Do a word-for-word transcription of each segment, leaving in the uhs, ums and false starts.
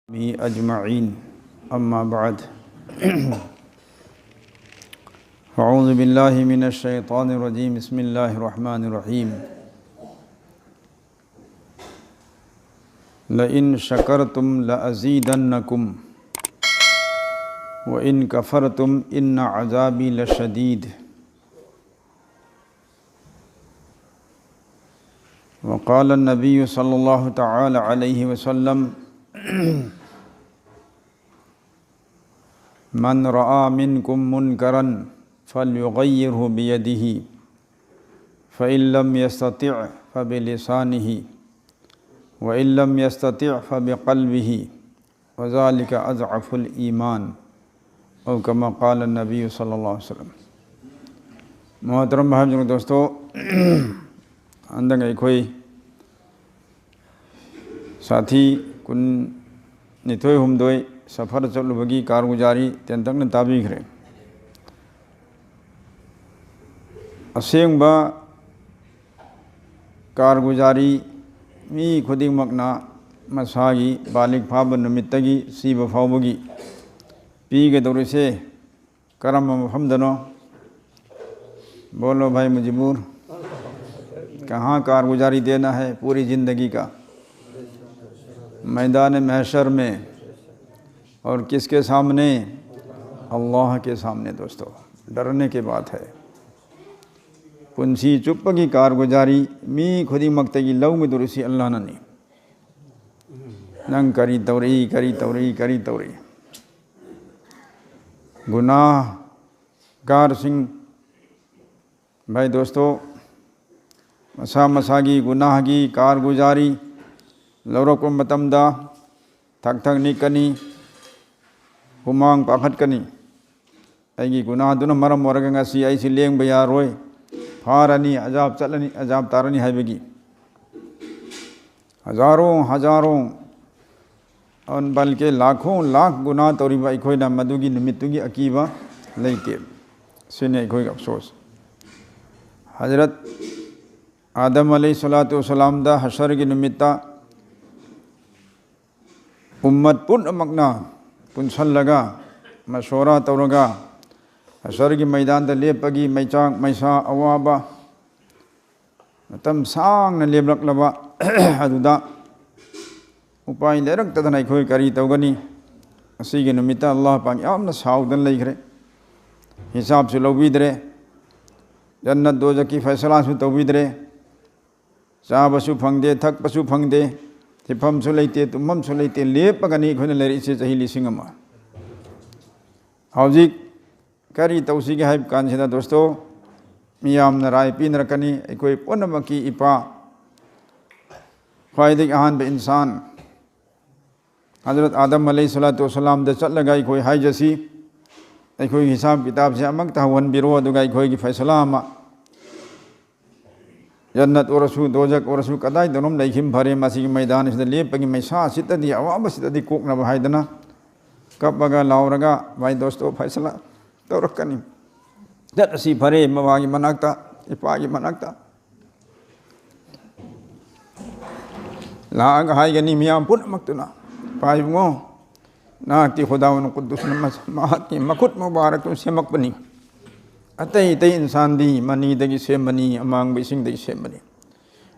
أجمعين. أما بعد. أعوذ بالله من الشيطان الرجيم. بسم الله الرحمن الرحيم. لئن شكرتم لأزيدنكم ولئن كفرتم إن عذابي لشديد. وقال النبي صلى الله تعالى عليه وسلم: من رأى منكم منكرا فليغيره بيده، فإن لم يستطع فبلسانه، وإن لم يستطع فبقلبه، وذلك أضعف الإيمان، أو كما قال النبي صلى الله عليه وسلم. ꯃꯣꯍꯇꯔꯝ ꯚꯥꯏ ꯗꯣꯁꯇꯣ, ꯍꯟꯗꯛ ꯑꯩꯈꯣꯏ ꯁꯥꯊꯤ ꯀꯨꯟ ꯅꯤꯊꯣꯏ ꯍꯨꯝꯗꯣꯏ ꯁꯐꯔ ꯆꯠꯂꯨꯕꯒꯤ ꯀꯥꯔꯒꯨꯖꯥꯔꯤ ꯇꯦꯟꯇꯛꯅ ꯇꯥꯕꯤꯈ꯭ꯔꯦ꯫ ꯑꯁꯦꯡꯕ ꯀꯥꯔꯒꯨꯖꯥꯔꯤ ꯃꯤ ꯈꯨꯗꯤꯡꯃꯛꯅ ꯃꯁꯥꯒꯤ ꯕꯥꯂꯤꯒ ꯐꯥꯕ ꯅꯨꯃꯤꯠꯇꯒꯤ ꯁꯤꯕ ꯐꯥꯎꯕꯒꯤ ꯄꯤꯒꯗꯧꯔꯤꯁꯦ ꯀꯔꯝꯕ ꯃꯐꯝꯗꯅꯣ? बोलो भाई मजबूर, कहाँ कारगुजारी देना है पूरी ज़िंदगी का? मैदान महशर में। और किसके सामने? अल्लाह के सामने। दोस्तों, डरने की बात है। ꯄꯨꯟꯁꯤ ꯆꯨꯞꯄꯒꯤ ꯀꯥꯔꯒꯨꯖꯥꯔꯤ ꯃꯤ ꯈꯨꯗꯤꯡꯃꯛꯇꯒꯤ ꯂꯧꯒꯗꯧꯔꯤꯁꯤ ꯑꯜꯂꯥꯍꯅꯅꯤ꯫ ꯅꯪ ꯀꯔꯤ ꯇꯧꯔꯤ, ꯀꯔꯤ ꯇꯧꯔꯤ, ꯀꯔꯤ ꯇꯧꯔꯤ? ꯒꯨꯅꯥꯍꯒꯥꯔꯁꯤꯡ, ꯚꯥꯏ ꯗꯣꯁꯇꯣ, ꯃꯁꯥ ꯃꯁꯥꯒꯤ ꯒꯨꯅꯥꯍꯒꯤ ꯀꯥꯔꯒꯨꯖꯥꯔꯤ ꯂꯧꯔꯛꯄ ꯃꯇꯝꯗ ꯊꯛ ꯊꯛ ꯅꯤꯛꯀꯅꯤ, ꯍꯨꯃꯥꯡ ꯄꯥꯈꯠꯀꯅꯤ꯫ ꯑꯩꯒꯤ ꯒꯨꯅꯥꯍꯗꯨꯅ ꯃꯔꯝ ꯑꯣꯏꯔꯒ ꯉꯁꯤ ꯑꯩꯁꯤ ꯂꯦꯡꯕ ꯌꯥꯔꯣꯏ, ꯐꯥꯔꯅꯤ, ꯑꯖꯥꯕ ꯆꯠꯂꯅꯤ, ꯑꯖꯥꯕ ꯇꯥꯔꯅꯤ ꯍꯥꯏꯕꯒꯤ꯫ ꯍꯖꯥꯔꯣ ꯍꯖꯥꯔꯣ, ꯑꯟ ꯕꯜꯀꯦ ꯂꯥꯈꯣ ꯂꯥꯈ ꯒꯨꯅꯥ ꯇꯧꯔꯤꯕ ꯑꯩꯈꯣꯏꯅ ꯃꯗꯨꯒꯤ ꯅꯨꯃꯤꯠꯇꯨꯒꯤ ꯑꯀꯤꯕ ꯂꯩꯇꯦ꯫ ꯁꯤꯅꯤ ꯑꯩꯈꯣꯏꯒꯤ ꯑꯐꯁꯣꯁ꯫ ꯍꯖꯔꯠ ꯑꯥꯗꯝ ꯑꯂꯩꯍꯤ ꯁꯂꯥꯇꯨ ꯋꯁꯂꯥꯝꯗ ꯍꯁꯔꯒꯤ ꯅꯨꯃꯤꯠꯇ ꯎꯝꯃꯠ ꯄꯨꯝꯅꯃꯛꯅ ꯄꯨꯟꯁꯜꯂꯒ, ꯃꯁꯣꯔꯥ ꯇꯧꯔꯒ, ꯍꯁꯔꯒꯤ ꯃꯩꯗꯥꯟꯗ ꯂꯦꯞꯄꯒꯤ ꯃꯩꯆꯥꯛ ꯃꯩꯁꯥ, ꯑꯋꯥꯕ, ꯃꯇꯝ ꯁꯥꯡꯅ ꯂꯦꯞꯂꯛꯂꯕ ꯑꯗꯨꯗ ꯎꯄꯥꯏ ꯂꯩꯔꯛꯇꯗꯅ ꯑꯩꯈꯣꯏ ꯀꯔꯤ ꯇꯧꯒꯅꯤ? ꯑꯁꯤꯒꯤ ꯅꯨꯃꯤꯠꯇ ꯑꯜꯂꯥꯍ ꯄꯥꯛ ꯌꯥꯝꯅ ꯁꯥꯎꯗꯅ ꯂꯩꯈ꯭ꯔꯦ꯫ ꯍꯤꯁꯥꯕꯁꯨ ꯂꯧꯕꯤꯗ꯭ꯔꯦ, ꯖꯟꯅꯠ ꯗꯣꯖꯈꯀꯤ ꯐꯩꯁꯂꯥꯁꯨ ꯇꯧꯕꯤꯗ꯭ꯔꯦ꯫ ꯆꯥꯕꯁꯨ ꯐꯪꯗꯦ, ꯊꯛꯄꯁꯨ ꯐꯪꯗꯦ, ꯍꯤꯞꯐꯝꯁꯨ ꯂꯩꯇꯦ, ꯇꯨꯝꯐꯝꯁꯨ ꯂꯩꯇꯦ, ꯂꯦꯞꯄꯒꯅꯤ ꯑꯩꯈꯣꯏꯅ ꯂꯩꯔꯛꯏꯁꯦ ꯆꯍꯤ ꯂꯤꯁꯤꯡ ꯑꯃ꯫ ꯍꯧꯖꯤꯛ ꯀꯔꯤ ꯇꯧꯁꯤꯒꯦ ꯍꯥꯏꯕ ꯀꯥꯟꯁꯤꯗ, ꯗꯣꯁꯇꯣ, ꯃꯤꯌꯥꯝꯅ ꯔꯥꯏ ꯄꯤꯅꯔꯛꯀꯅꯤ꯫ ꯑꯩꯈꯣꯏ ꯄꯨꯝꯅꯃꯛꯀꯤ ꯏꯄꯥ, ꯈ꯭ꯋꯥꯏꯗꯒꯤ ꯑꯍꯥꯟꯕ ꯏꯟꯁꯥꯟ ꯍꯖꯔꯠ ꯑꯥꯗꯝ ꯑꯂꯩꯍꯤ ꯁꯂꯥꯇꯨ ꯋꯁꯂꯥꯝꯗ ꯆꯠꯂꯒ ꯑꯩꯈꯣꯏ ꯍꯥꯏꯖꯁꯤ, ꯑꯩꯈꯣꯏꯒꯤ ꯍꯤꯁꯥꯕ ꯀꯤꯇꯥꯕꯁꯦ ꯑꯃꯨꯛꯇ ꯍꯧꯍꯟꯕꯤꯔꯣ, ꯑꯗꯨꯒ ꯑꯩꯈꯣꯏꯒꯤ ꯐꯩꯁꯂꯥ ꯑꯃ, ꯖꯟꯅꯠ ꯑꯣꯏꯔꯁꯨ, ꯗꯣꯖꯛ ꯑꯣꯏꯔꯁꯨ, ꯀꯗꯥꯏꯗꯅꯣꯝ ꯂꯩꯈꯤꯕ ꯐꯔꯦ, ꯃꯁꯤꯒꯤ ꯃꯩꯗꯥꯟ ꯑꯁꯤꯗ ꯂꯦꯞꯄꯒꯤ ꯃꯩꯁꯥꯁꯤꯗꯗꯤ, ꯑꯋꯥꯕꯁꯤꯗꯗꯤ ꯀꯣꯛꯅꯕ ꯍꯥꯏꯗꯅ ꯀꯞꯄꯒ ꯂꯥꯎꯔꯒ, "ꯚꯥꯏ ꯗꯣꯁꯇꯣ, ꯐꯩꯁꯂꯥ ꯇꯧꯔꯛꯀꯅꯤ, ꯆꯠꯂꯁꯤ ꯐꯔꯦ, ꯃꯃꯥꯒꯤ ꯃꯅꯥꯛꯇ, ꯏꯄꯥꯒꯤ ꯃꯅꯥꯛꯇ ꯂꯥꯛꯑꯒ ꯍꯥꯏꯒꯅꯤ ꯃꯤꯌꯥꯝ ꯄꯨꯝꯅꯃꯛꯇꯨꯅ, 'ꯏꯄꯥ ꯏꯕꯨꯡꯉꯣ, ꯅꯍꯥꯛꯇꯤ ꯈꯨꯗꯥꯋꯟ ꯀꯨꯗꯨꯁꯅ ꯃꯁ-, ꯃꯍꯥꯛꯀꯤ ꯃꯈꯨꯠ ꯃꯨꯕꯥꯔꯛꯇꯨꯅ ꯁꯦꯝꯃꯛꯄꯅꯤ꯫ ꯑꯇꯩ ꯑꯇꯩ ꯏꯟꯁꯥꯟꯗꯤ ꯃꯅꯤꯗꯒꯤ ꯁꯦꯝꯕꯅꯤ, ꯑꯃꯥꯡꯕ ꯏꯁꯤꯡꯗꯒꯤ ꯁꯦꯝꯕꯅꯤ꯫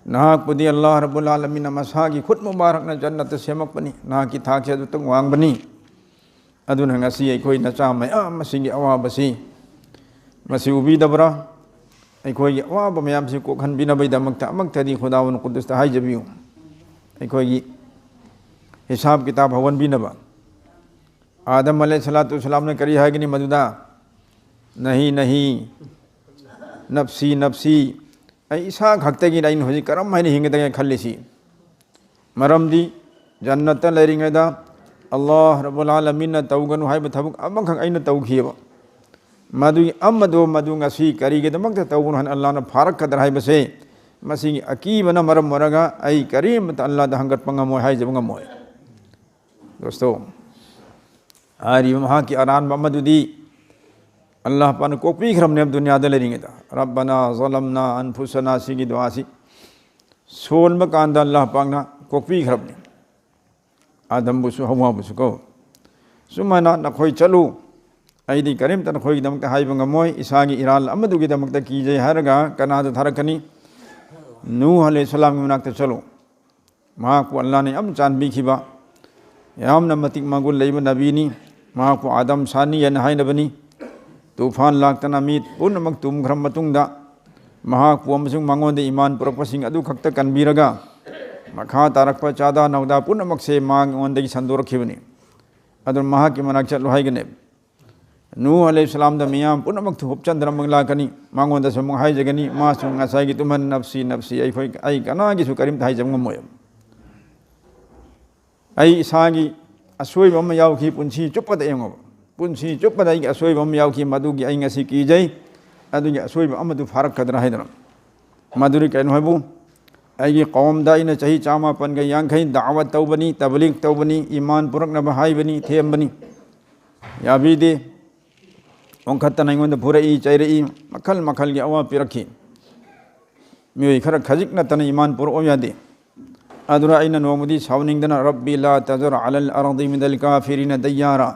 ꯅꯍꯥꯛꯄꯨꯗꯤ ꯑꯜꯂꯥꯍ ꯔꯕꯨꯜ ꯑꯥꯂꯃꯤꯟꯅ ꯃꯁꯥꯒꯤ ꯈꯨꯠ ꯃꯨꯕꯥꯔꯛꯅ ꯖꯟꯅꯠꯇ ꯁꯦꯝꯃꯛꯄꯅꯤ꯫ ꯅꯍꯥꯛꯀꯤ ꯊꯥꯛꯁꯦ ꯑꯗꯨꯇꯪ ꯋꯥꯡꯕꯅꯤ꯫ ꯑꯗꯨꯅ ꯉꯁꯤ ꯑꯩꯈꯣꯏ ꯅꯆꯥ ꯃꯌꯥꯝ ꯑꯁꯤꯒꯤ ꯑꯋꯥꯕꯁꯤ ꯃꯁꯤ ꯎꯕꯤꯗꯕ꯭ꯔꯥ? ꯑꯩꯈꯣꯏꯒꯤ ꯑꯋꯥꯕ ꯃꯌꯥꯝꯁꯤ ꯀꯣꯛꯍꯟꯕꯤꯅꯕꯒꯤꯗꯃꯛꯇ ꯑꯃꯨꯛꯇꯗꯤ ꯈꯨꯗꯥꯋꯟ ꯀꯨꯗꯨꯁꯇ ꯍꯥꯏꯖꯕꯤꯌꯨ, ꯑꯩꯈꯣꯏꯒꯤ ꯍꯤꯁꯥꯕ ꯀꯤꯇꯥꯕ ꯍꯧꯍꯟꯕꯤꯅꯕ꯫ ꯑꯥꯗꯝ ꯑꯂꯩꯍꯤ ꯁꯂꯥꯇꯨ ꯋꯁꯂꯥꯝꯅ ꯀꯔꯤ ꯍꯥꯏꯒꯅꯤ ꯃꯗꯨꯗ? 'ꯅꯍꯤ, ꯅꯍꯤ, ꯅꯐꯁꯤ, ꯅꯐꯁꯤ, ꯑꯩ ꯏꯁꯥ ꯈꯛꯇꯒꯤꯅ ꯑꯩꯅ ꯍꯧꯖꯤꯛ ꯀꯔꯝ ꯍꯥꯏꯅ ꯍꯤꯡꯒꯗꯒꯦ ꯈꯜꯂꯤꯁꯤ?' ꯃꯔꯝꯗꯤ ꯖꯟꯅꯠꯇ ꯂꯩꯔꯤꯉꯩꯗ ꯑꯜꯂꯥꯍ ꯔꯕꯨꯜ ꯑꯥꯂꯃꯤꯟꯅ ꯇꯧꯒꯅꯨ ꯍꯥꯏꯕ ꯊꯕꯛ ꯑꯃꯈꯛ ꯑꯩꯅ ꯇꯧꯈꯤꯑꯕ꯫ ꯃꯗꯨꯒꯤ ꯑꯃꯗꯣ ꯃꯗꯨ ꯉꯁꯤ ꯀꯔꯤꯒꯤꯗꯃꯛꯇ ꯇꯧꯒꯅꯨ ꯍꯥꯏꯅ ꯑꯜꯂꯥꯍꯅ ꯐꯥꯔꯛꯀꯗ꯭ꯔꯥ ꯍꯥꯏꯕꯁꯦ, ꯃꯁꯤꯒꯤ ꯑꯀꯤꯕꯅ ꯃꯔꯝ ꯑꯣꯏꯔꯒ ꯑꯩ ꯀꯔꯤꯃꯇ ꯑꯜꯂꯥꯍꯗ ꯍꯪꯒꯠꯄ ꯉꯝꯃꯣꯏ, ꯍꯥꯏꯖꯕ ꯉꯝꯃꯣꯏ꯫ ꯗꯣꯁꯇꯣ, ꯍꯥꯏꯔꯤꯕ ꯃꯍꯥꯛꯀꯤ ꯑꯔꯥꯟꯕ ꯑꯃꯗꯨꯗꯤ ꯑꯜꯂꯥꯍ ꯄꯥꯛꯅ ꯀꯣꯛꯄꯤꯈ꯭ꯔꯕꯅꯦꯕ ꯗꯨꯅꯤꯌꯥꯗ ꯂꯩꯔꯤꯉꯩꯗ꯫ "ꯔꯕꯅꯥ ꯖꯂꯝꯅꯥ ꯑꯟꯐꯨꯁꯅꯥ" ꯁꯤꯒꯤ ꯗꯨꯋꯥꯁꯤ ꯁꯣꯟꯕ ꯀꯥꯟꯗ ꯑꯜꯂꯥꯍ ꯄꯥꯛꯅ ꯀꯣꯛꯄꯤꯈ꯭ꯔꯕꯅꯤ꯫ ꯑꯥꯗꯝꯕꯨꯁꯨ ꯍꯋꯥꯕꯨꯁꯨ ꯀꯣ꯫ ꯁꯨꯃꯥꯏꯅ ꯅꯈꯣꯏ ꯆꯠꯂꯨ, ꯑꯩꯗꯤ ꯀꯔꯤꯝꯇ ꯅꯈꯣꯏꯒꯤꯗꯃꯛꯇ ꯍꯥꯏꯕ ꯉꯝꯃꯣꯏ, ꯏꯁꯥꯒꯤ ꯏꯔꯥꯜ ꯑꯃꯗꯨꯒꯤꯗꯃꯛꯇ ꯀꯤꯖꯩ ꯍꯥꯏꯔꯒ ꯀꯅꯥꯗ ꯊꯥꯔꯛꯀꯅꯤ? ꯅꯨꯍ ꯑꯂꯩꯍꯤꯁꯁꯂꯥꯝꯒꯤ ꯃꯅꯥꯛꯇ ꯆꯠꯂꯨ꯫ ꯃꯍꯥꯛꯄꯨ ꯑꯜꯂꯥꯍꯅ ꯌꯥꯝ ꯆꯥꯟꯕꯤꯈꯤꯕ, ꯌꯥꯝꯅ ꯃꯇꯤꯛ ꯃꯒꯨꯟ ꯂꯩꯕ ꯅꯕꯤꯅꯤ꯫ ꯃꯍꯥꯛꯄꯨ ꯑꯥꯗꯝ ꯁꯥꯅꯤ ꯍꯥꯏꯅ ꯍꯥꯏꯅꯕꯅꯤ꯫ ꯇꯨꯐꯥꯟ ꯂꯥꯛꯇꯅ ꯃꯤ ꯄꯨꯝꯅꯃꯛ ꯇꯨꯝꯈ꯭ꯔ ꯃꯇꯨꯡꯗ, ꯃꯍꯥꯛꯄꯨ ꯑꯃꯁꯨꯡ ꯃꯉꯣꯟꯗ ꯏꯃꯥꯟ ꯄꯨꯔꯛꯄꯁꯤꯡ ꯑꯗꯨ ꯈꯛꯇ ꯀꯟꯕꯤꯔꯒ, ꯃꯈꯥ ꯇꯥꯔꯛꯄ ꯆꯥꯗꯥ ꯅꯧꯗꯥ ꯄꯨꯝꯅꯃꯛꯁꯦ ꯃꯉꯣꯟꯗꯒꯤ ꯁꯟꯗꯣꯔꯛꯈꯤꯕꯅꯤ꯫ ꯑꯗꯨꯅ ꯃꯍꯥꯛꯀꯤ ꯃꯅꯥꯛ ꯆꯠꯂꯨ ꯍꯥꯏꯒꯅꯦꯕ꯫ ꯅꯨꯍ ꯑꯂꯩꯍꯤꯁꯁꯂꯥꯝꯗ ꯃꯤꯌꯥꯝ ꯄꯨꯝꯅꯃꯛ ꯊꯨꯞꯆꯟꯗꯅ ꯑꯃꯨꯛ ꯂꯥꯛꯀꯅꯤ꯫ ꯃꯉꯣꯟꯗꯁꯨ ꯑꯃꯨꯛ ꯍꯥꯏꯖꯒꯅꯤ, ꯃꯥꯁꯨ ꯉꯁꯥꯏꯒꯤ ꯇꯨꯝꯍꯟ "ꯅꯞꯁꯤ ꯅꯞꯁꯤ, ꯑꯩꯈꯣꯏ, ꯑꯩ ꯀꯅꯥꯒꯤꯁꯨ ꯀꯔꯤꯝꯇ ꯍꯥꯏꯖꯕ ꯉꯝꯃꯣꯏ꯫ ꯑꯩ ꯏꯁꯥꯒꯤ ꯑꯁꯣꯏꯕ ꯑꯃ ꯌꯥꯎꯈꯤ ꯄꯨꯟꯁꯤ ꯆꯨꯞꯄꯗ", ꯌꯦꯡꯉꯣꯕ, "ꯄꯨꯟꯁꯤ ꯆꯨꯞꯄꯗ ꯑꯩꯒꯤ ꯑꯁꯣꯏꯕ ꯑꯃ ꯌꯥꯎꯈꯤ, ꯃꯗꯨꯒꯤ ꯑꯩ ꯉꯁꯤ ꯀꯤꯖꯩ, ꯑꯗꯨꯒꯤ ꯑꯁꯣꯏꯕ ꯑꯃꯗꯨ ꯐꯥꯔꯛꯀꯗ꯭ꯔꯥ" ꯍꯥꯏꯗꯅ꯫ ꯃꯗꯨꯗꯤ ꯀꯩꯅꯣ ꯍꯥꯏꯕꯨ, ꯑꯩꯒꯤ ꯀꯧꯝꯗ ꯑꯩꯅ ꯆꯍꯤ ꯆꯥꯃꯥꯄꯟꯒ ꯌꯥꯡꯈꯩ ꯗꯥꯋꯠ ꯇꯧꯕꯅꯤ, ꯇꯕꯂꯤꯒ ꯇꯧꯕꯅꯤ, ꯏꯃꯥꯟ ꯄꯨꯔꯛꯅꯕ ꯍꯥꯏꯕꯅꯤ, ꯊꯦꯝꯕꯅꯤ, ꯌꯥꯕꯤꯗꯦ꯫ ꯑꯣꯟꯈꯠꯇꯅ ꯑꯩꯉꯣꯟꯗ ꯐꯨꯔꯛꯏ, ꯆꯩꯔꯛꯏ, ꯃꯈꯜ ꯃꯈꯜꯒꯤ ꯑꯋꯥꯕ ꯄꯤꯔꯛꯈꯤ꯫ ꯃꯤꯑꯣꯏ ꯈꯔ ꯈꯖꯤꯛ ꯅꯠꯇꯅ ꯏꯃꯥꯟ ꯄꯨꯔꯛꯑꯣ ꯌꯥꯗꯦ꯫ ꯑꯗꯨꯅ ꯑꯩꯅ ꯅꯣꯡꯃꯗꯤ ꯁꯥꯎꯅꯤꯡꯗꯅ, "ꯔꯕꯤ ꯂꯥ ꯇꯖꯔ ꯑꯂꯜ ꯑꯔꯗꯤ ꯃꯤꯅꯜ ꯀꯥꯐꯤꯔꯤꯅ ꯗꯩꯌꯥꯔꯥ",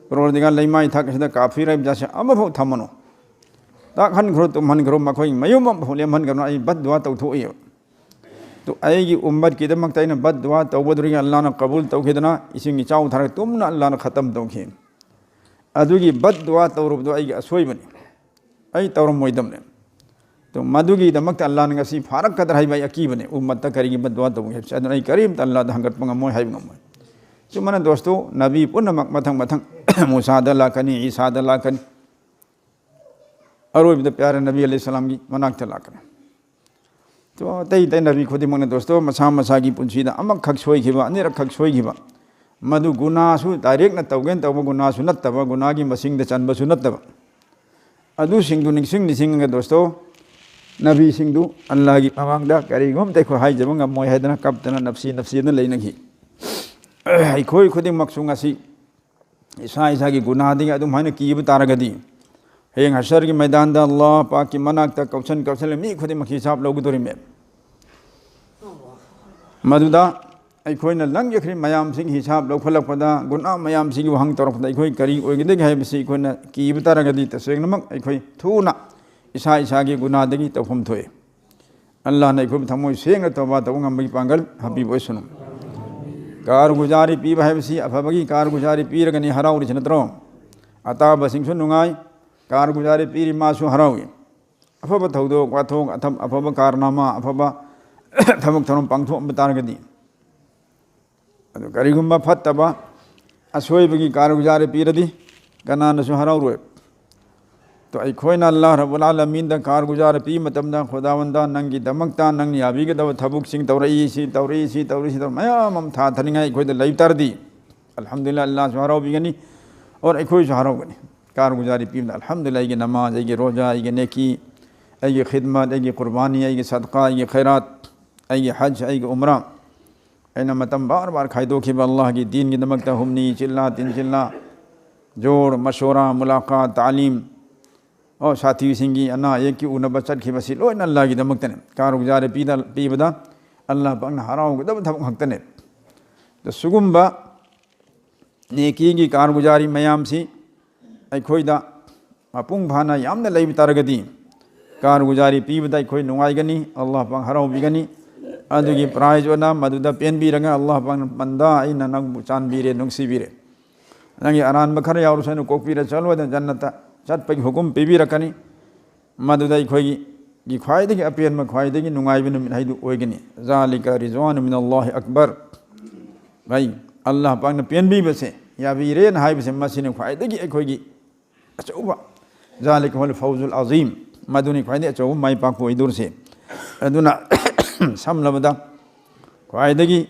ꯄꯔꯣꯔꯗꯤꯒꯥꯔ, ꯂꯩꯃꯥꯏ ꯊꯥꯛ ꯑꯁꯤꯗ ꯀꯥꯐꯤꯔ ꯍꯥꯏꯕ ꯖꯥꯠꯁꯦ ꯑꯃꯐꯥꯎ ꯊꯝꯃꯅꯨ, ꯇꯥꯛꯍꯟꯈ꯭ꯔꯣ, ꯇꯨꯝꯍꯟꯈ꯭ꯔꯣ, ꯃꯈꯣꯏ ꯃꯌꯨꯝ ꯑꯃꯐꯥꯎ ꯂꯦꯝꯍꯟꯒꯅꯨ, ꯑꯩ ꯕꯗ ꯗꯨꯋꯥ ꯇꯧꯊꯣꯛꯏ꯫ ꯇꯨ, ꯑꯩꯒꯤ ꯎꯝꯃꯠꯀꯤꯗꯃꯛꯇ ꯑꯩꯅ ꯕꯗ ꯗꯨꯋꯥ ꯇꯧꯕꯗꯨꯗꯒꯤ ꯑꯜꯂꯥꯍꯅ ꯀꯕꯨꯜ ꯇꯧꯈꯤꯗꯅ ꯏꯁꯤꯡ ꯏꯆꯥꯎ ꯊꯥꯔꯒ ꯇꯨꯝꯅ ꯑꯜꯂꯥꯍꯅ ꯈꯇꯝ ꯇꯧꯈꯤ꯫ ꯑꯗꯨꯒꯤ ꯕꯗ ꯗꯨꯋꯥ ꯇꯧꯔꯨꯕꯗꯣ ꯑꯩꯒꯤ ꯑꯁꯣꯏꯕꯅꯤ, ꯑꯩ ꯇꯧꯔꯝꯃꯣꯏꯗꯕꯅꯤ꯫ ꯇꯨ, ꯃꯗꯨꯒꯤꯗꯃꯛꯇ ꯑꯜꯂꯥꯍꯅ ꯉꯁꯤ ꯐꯥꯔꯛꯀꯗ꯭ꯔꯥ ꯍꯥꯏꯕ ꯑꯩ ꯑꯀꯤꯕꯅꯤ꯫ ꯎꯝꯃꯠꯇ ꯀꯔꯤꯒꯤ ꯕꯗ ꯗꯨꯋꯥ ꯇꯧꯒꯦ ꯍꯥꯏꯕꯁꯦ, ꯑꯗꯨꯅ ꯑꯩ ꯀꯔꯤꯝꯇ ꯑꯜꯂꯥꯍꯗ ꯍꯪꯒꯠꯄ ꯉꯝꯃꯣꯏ, ꯍꯥꯏꯕ ꯉꯝꯃꯣꯏ꯫ ꯆꯨꯝꯃꯅ ꯗꯣꯁꯇꯣ, ꯅꯕꯤ ꯄꯨꯝꯅꯃꯛ ꯃꯊꯪ ꯃꯊꯪ ꯃꯨꯁꯥꯗ ꯂꯥꯛꯀꯅꯤ, ꯏꯁꯥꯗ ꯂꯥꯛꯀꯅꯤ, ꯑꯔꯣꯏꯕꯗ ꯄ꯭ꯌꯥꯔꯦ ꯅꯕꯤ ꯑꯂꯩꯍꯤꯁꯁꯂꯥꯝꯒꯤ ꯃꯅꯥꯛꯇ ꯂꯥꯛꯀꯅꯤ꯫ ꯇꯣ, ꯑꯇꯩ ꯑꯇꯩ ꯅꯕꯤ ꯈꯨꯗꯤꯡꯃꯛꯅ ꯗꯣꯁꯇꯣ ꯃꯁꯥ ꯃꯁꯥꯒꯤ ꯄꯨꯟꯁꯤꯗ ꯑꯃꯈꯛ ꯁꯣꯏꯈꯤꯕ, ꯑꯅꯤꯔꯛꯈꯛ ꯁꯣꯏꯈꯤꯕ, ꯃꯗꯨ ꯒꯨꯅꯥꯁꯨ ꯗꯥꯏꯔꯦꯛꯅ ꯇꯧꯒꯦꯅ ꯇꯧꯕ ꯒꯨꯅꯥꯁꯨ ꯅꯠꯇꯕ, ꯒꯨꯅꯥꯒꯤ ꯃꯁꯤꯡꯗ ꯆꯟꯕꯁꯨ ꯅꯠꯇꯕ, ꯑꯗꯨꯁꯤꯡꯗꯨ ꯅꯤꯡꯁꯤꯡ ꯅꯤꯡꯁꯤꯡꯉꯒ ꯗꯣꯁꯇꯣ, ꯅꯕꯤꯁꯤꯡꯗꯨ ꯑꯜꯂꯥꯍꯒꯤ ꯃꯃꯥꯡꯗ ꯀꯔꯤꯒꯨꯝꯕ ꯑꯩꯈꯣꯏ ꯍꯥꯏꯖꯕ ꯉꯝꯃꯣꯏ ꯍꯥꯏꯗꯅ ꯀꯞꯇꯅ ꯅꯞꯁꯤ ꯅꯞꯁꯤꯅ ꯂꯩꯅꯈꯤ꯫ ꯑꯩꯈꯣꯏ ꯈꯨꯗꯤꯡꯃꯛꯁꯨ ꯉꯁꯤ ꯏꯁꯥ ꯏꯁꯥꯒꯤ ꯒꯨꯅꯥꯗꯒꯤ ꯑꯗꯨꯝ ꯍꯥꯏꯅ ꯀꯤꯕ ꯇꯥꯔꯒꯗꯤ, ꯍꯌꯦꯡ ꯍꯁꯔꯒꯤ ꯃꯩꯗꯥꯟꯗ ꯑꯜꯂꯥꯍ ꯄꯥꯛꯀꯤ ꯃꯅꯥꯛꯇ ꯀꯧꯁꯟ ꯀꯧꯁꯜꯂ ꯃꯤ ꯈꯨꯗꯤꯡꯃꯛꯀꯤ ꯍꯤꯁꯥꯕ ꯂꯧꯒꯗꯧꯔꯤꯃꯦ꯫ ꯃꯗꯨꯗ ꯑꯩꯈꯣꯏꯅ ꯂꯪꯖꯈ꯭ꯔꯤꯕ ꯃꯌꯥꯝꯁꯤꯒꯤ ꯍꯤꯁꯥꯕ ꯂꯧꯈꯠꯂꯛꯄꯗ, ꯒꯨꯅꯥ ꯃꯌꯥꯝꯁꯤꯒꯤ ꯋꯥꯍꯪ ꯇꯧꯔꯛꯄꯗ ꯑꯩꯈꯣꯏ ꯀꯔꯤ ꯑꯣꯏꯒꯗꯒꯦ ꯍꯥꯏꯕꯁꯤ ꯑꯩꯈꯣꯏꯅ ꯀꯤꯕ ꯇꯥꯔꯒꯗꯤ, ꯇꯁꯦꯡꯅꯃꯛ ꯑꯩꯈꯣꯏ ꯊꯨꯅ ꯏꯁꯥ ꯏꯁꯥꯒꯤ ꯒꯨꯅꯥꯗꯒꯤ ꯇꯧꯐꯝ ꯊꯣꯛꯏ꯫ ꯑꯜꯂꯥꯍꯅ ꯑꯩꯈꯣꯏꯕꯨ ꯊꯃꯣꯏ ꯁꯦꯡꯅ ꯇꯧꯕ ꯇꯧꯕ ꯉꯝꯕꯒꯤ ꯄꯥꯡꯒꯜ ꯍꯥꯞꯄꯤꯕ ꯑꯣꯏꯁꯅꯨ꯫ ꯀꯥꯔꯒꯨꯖꯥꯔꯤ ꯄꯤꯕ ꯍꯥꯏꯕꯁꯤ ꯑꯐꯕꯒꯤ ꯀꯥꯔꯒꯨꯖꯥꯔꯤ ꯄꯤꯔꯒꯅꯤ ꯍꯔꯥꯎꯔꯤꯁꯤ ꯅꯠꯇ꯭ꯔꯣ? ꯑꯇꯥꯕꯁꯤꯡꯁꯨ ꯅꯨꯡꯉꯥꯏ, ꯀꯥꯔꯒꯨꯖꯥꯔꯤ ꯄꯤꯔꯤ ꯃꯥꯁꯨ ꯍꯔꯥꯎꯏ꯫ ꯑꯐꯕ ꯊꯧꯗꯣꯛ ꯋꯥꯊꯣꯛ, ꯑꯊꯝ-, ꯑꯐꯕ ꯀꯥꯔꯅꯥꯃꯥ, ꯑꯐꯕ ꯊꯕꯛ ꯊꯧꯔꯝ ꯄꯥꯡꯊꯣꯛꯑꯝꯕ ꯇꯥꯔꯒꯗꯤ, ꯑꯗꯨ ꯀꯔꯤꯒꯨꯝꯕ ꯐꯠꯇꯕ ꯑꯁꯣꯏꯕꯒꯤ ꯀꯥꯔꯒꯨꯖꯥꯔꯤ ꯄꯤꯔꯗꯤ ꯀꯅꯥꯅꯁꯨ ꯍꯔꯥꯎꯔꯣꯏ꯫ ꯇꯣ ꯑꯩꯈꯣꯏꯅ ꯑꯜꯂꯥꯍ ꯔꯕꯨꯜ ꯑꯥꯂꯃꯤꯟꯗ ꯀꯥꯔꯒꯨꯖꯥꯔꯤ ꯄꯤꯕ ꯃꯇꯝꯗ, "ꯈꯨꯗꯥꯋꯟꯗ, ꯅꯪꯒꯤꯗꯃꯛꯇ ꯅꯪꯅ ꯌꯥꯕꯤꯒꯗꯕ ꯊꯕꯛꯁꯤꯡ ꯇꯧꯔꯛꯏ, ꯁꯤ ꯇꯧꯔꯛꯏ, ꯁꯤ ꯇꯧꯔꯛꯏ", ꯁꯤ ꯇꯧꯔꯛꯏ ꯃꯌꯥꯝ ꯑꯃ ꯊꯥꯊꯅꯤꯡꯉꯥꯏ ꯑꯩꯈꯣꯏꯗ ꯂꯩꯕ ꯇꯥꯔꯗꯤ, ꯑꯜꯍꯝꯗꯨꯂꯤꯜꯂꯥꯍ, ꯑꯜꯂꯥꯍꯁꯨ ꯍꯔꯥꯎꯕꯤꯒꯅꯤ, ꯑꯣꯔ ꯑꯩꯈꯣꯏꯁꯨ ꯍꯔꯥꯎꯒꯅꯤ꯫ ꯀꯥꯔꯒꯨꯖꯥꯔꯤ ꯄꯤꯕꯗ, "ꯑꯜꯍꯝꯗꯨꯂꯤꯜꯂꯥꯍ, ꯑꯩꯒꯤ ꯅꯃꯥꯖ, ꯑꯩꯒꯤ ꯔꯣꯖꯥ, ꯑꯩꯒꯤ ꯅꯦꯀꯤ, ꯑꯩꯒꯤ ꯈꯤꯗꯃꯠ, ꯑꯩꯒꯤ ꯀꯨꯔꯕꯥꯅꯤ, ꯑꯩꯒꯤ ꯁꯗꯀꯥ, ꯑꯩꯒꯤ ꯈꯩꯔꯥꯠ, ꯑꯩꯒꯤ ꯍꯖ, ꯑꯩꯒꯤ ꯎꯝꯔꯥ, ꯑꯩꯅ ꯃꯇꯝ ꯕꯥꯔ ꯕꯥꯔ ꯈꯥꯏꯗꯣꯛꯈꯤꯕ ꯑꯜꯂꯥꯍꯒꯤ ꯗꯤꯟꯒꯤꯗꯃꯛꯇ ꯍꯨꯝꯅꯤ ꯆꯤꯜꯂꯥ ꯇꯤꯟ ꯆꯤꯜꯂꯥ, ꯖꯣꯔ, ꯃꯁꯣꯔꯥ, ꯃꯨꯂꯥꯀꯥꯠ, ꯇꯥꯂꯤꯝ, ꯑꯣ, ꯁꯥꯊꯤꯁꯤꯡꯒꯤ ꯑꯅꯥ ꯑꯌꯦꯛꯀꯤ ꯎꯅꯕ ꯆꯠꯈꯤꯕꯁꯤ ꯂꯣꯏꯅ ꯑꯜꯂꯥꯍꯒꯤꯗꯃꯛꯇꯅꯦ꯫ ꯀꯥꯔꯒꯨꯖꯥꯔꯤ ꯄꯤꯗ-, ꯄꯤꯕꯗ ꯑꯜꯂꯥꯍ ꯄꯥꯛꯅ ꯍꯔꯥꯎꯒꯗꯕ ꯊꯕꯛ ꯉꯥꯛꯇꯅꯦ꯫ ꯑꯗ ꯁꯤꯒꯨꯝꯕ ꯅꯦꯀꯤꯒꯤ ꯀꯥꯔꯒꯨꯖꯥꯔꯤ ꯃꯌꯥꯝꯁꯤ ꯑꯩꯈꯣꯏꯗ ꯃꯄꯨꯡ ꯐꯥꯅ ꯌꯥꯝꯅ ꯂꯩꯕ ꯇꯥꯔꯒꯗꯤ, ꯀꯥꯔꯒꯨꯖꯥꯔꯤ ꯄꯤꯕꯗ ꯑꯩꯈꯣꯏ ꯅꯨꯡꯉꯥꯏꯒꯅꯤ, ꯑꯜꯂꯥꯍ ꯄꯥꯛ ꯍꯔꯥꯎꯕꯤꯒꯅꯤ꯫ ꯑꯗꯨꯒꯤ ꯄ꯭ꯔꯥꯏꯖ ꯑꯣꯏꯅ ꯃꯗꯨꯗ ꯄꯦꯟꯕꯤꯔꯒ ꯑꯜꯂꯥꯍ ꯄꯥꯛꯅ, "ꯕꯟꯗꯥ, ꯑꯩꯅ ꯅꯪꯕꯨ ꯆꯥꯟꯕꯤꯔꯦ, ꯅꯨꯡꯁꯤꯕꯤꯔꯦ, ꯅꯪꯒꯤ ꯑꯔꯥꯟꯕ ꯈꯔ ꯌꯥꯎꯔꯁꯨ ꯑꯩꯅ ꯀꯣꯛꯄꯤꯔꯦ, ꯆꯠꯂꯣ" ꯍꯥꯏꯗꯅ ꯖꯟꯅꯠꯇ ꯆꯠꯄꯒꯤ ꯍꯨꯀꯨꯝ ꯄꯤꯕꯤꯔꯛꯀꯅꯤ꯫ ꯃꯗꯨꯗ ꯑꯩꯈꯣꯏꯒꯤ ꯒꯤ ꯈ꯭ꯋꯥꯏꯗꯒꯤ ꯑꯄꯦꯟꯕ, ꯈ꯭ꯋꯥꯏꯗꯒꯤ ꯅꯨꯡꯉꯥꯏꯕ ꯅꯨꯃꯤꯠ ꯍꯥꯏꯗꯨ ꯑꯣꯏꯒꯅꯤ꯫ ذلك رضوان من الله أكبر꯫ ꯚꯥꯏ, ꯑꯜꯂꯥꯍ ꯄꯥꯛꯅ ꯄꯦꯟꯕꯤꯕꯁꯦ, ꯌꯥꯕꯤꯔꯦꯅ ꯍꯥꯏꯕꯁꯦ, ꯃꯁꯤꯅ ꯈ꯭ꯋꯥꯏꯗꯒꯤ ꯑꯩꯈꯣꯏꯒꯤ ꯑꯆꯧꯕ, ذلك هو الفوز العظيم, ꯃꯗꯨꯅꯤ ꯈ꯭ꯋꯥꯏꯗꯒꯤ ꯑꯆꯧꯕ ꯃꯥꯏ ꯄꯥꯛꯄ ꯑꯣꯏꯗꯧꯔꯤꯁꯦ꯫ ꯑꯗꯨꯅ ꯁꯝꯂꯕꯗ, ꯈ꯭ꯋꯥꯏꯗꯒꯤ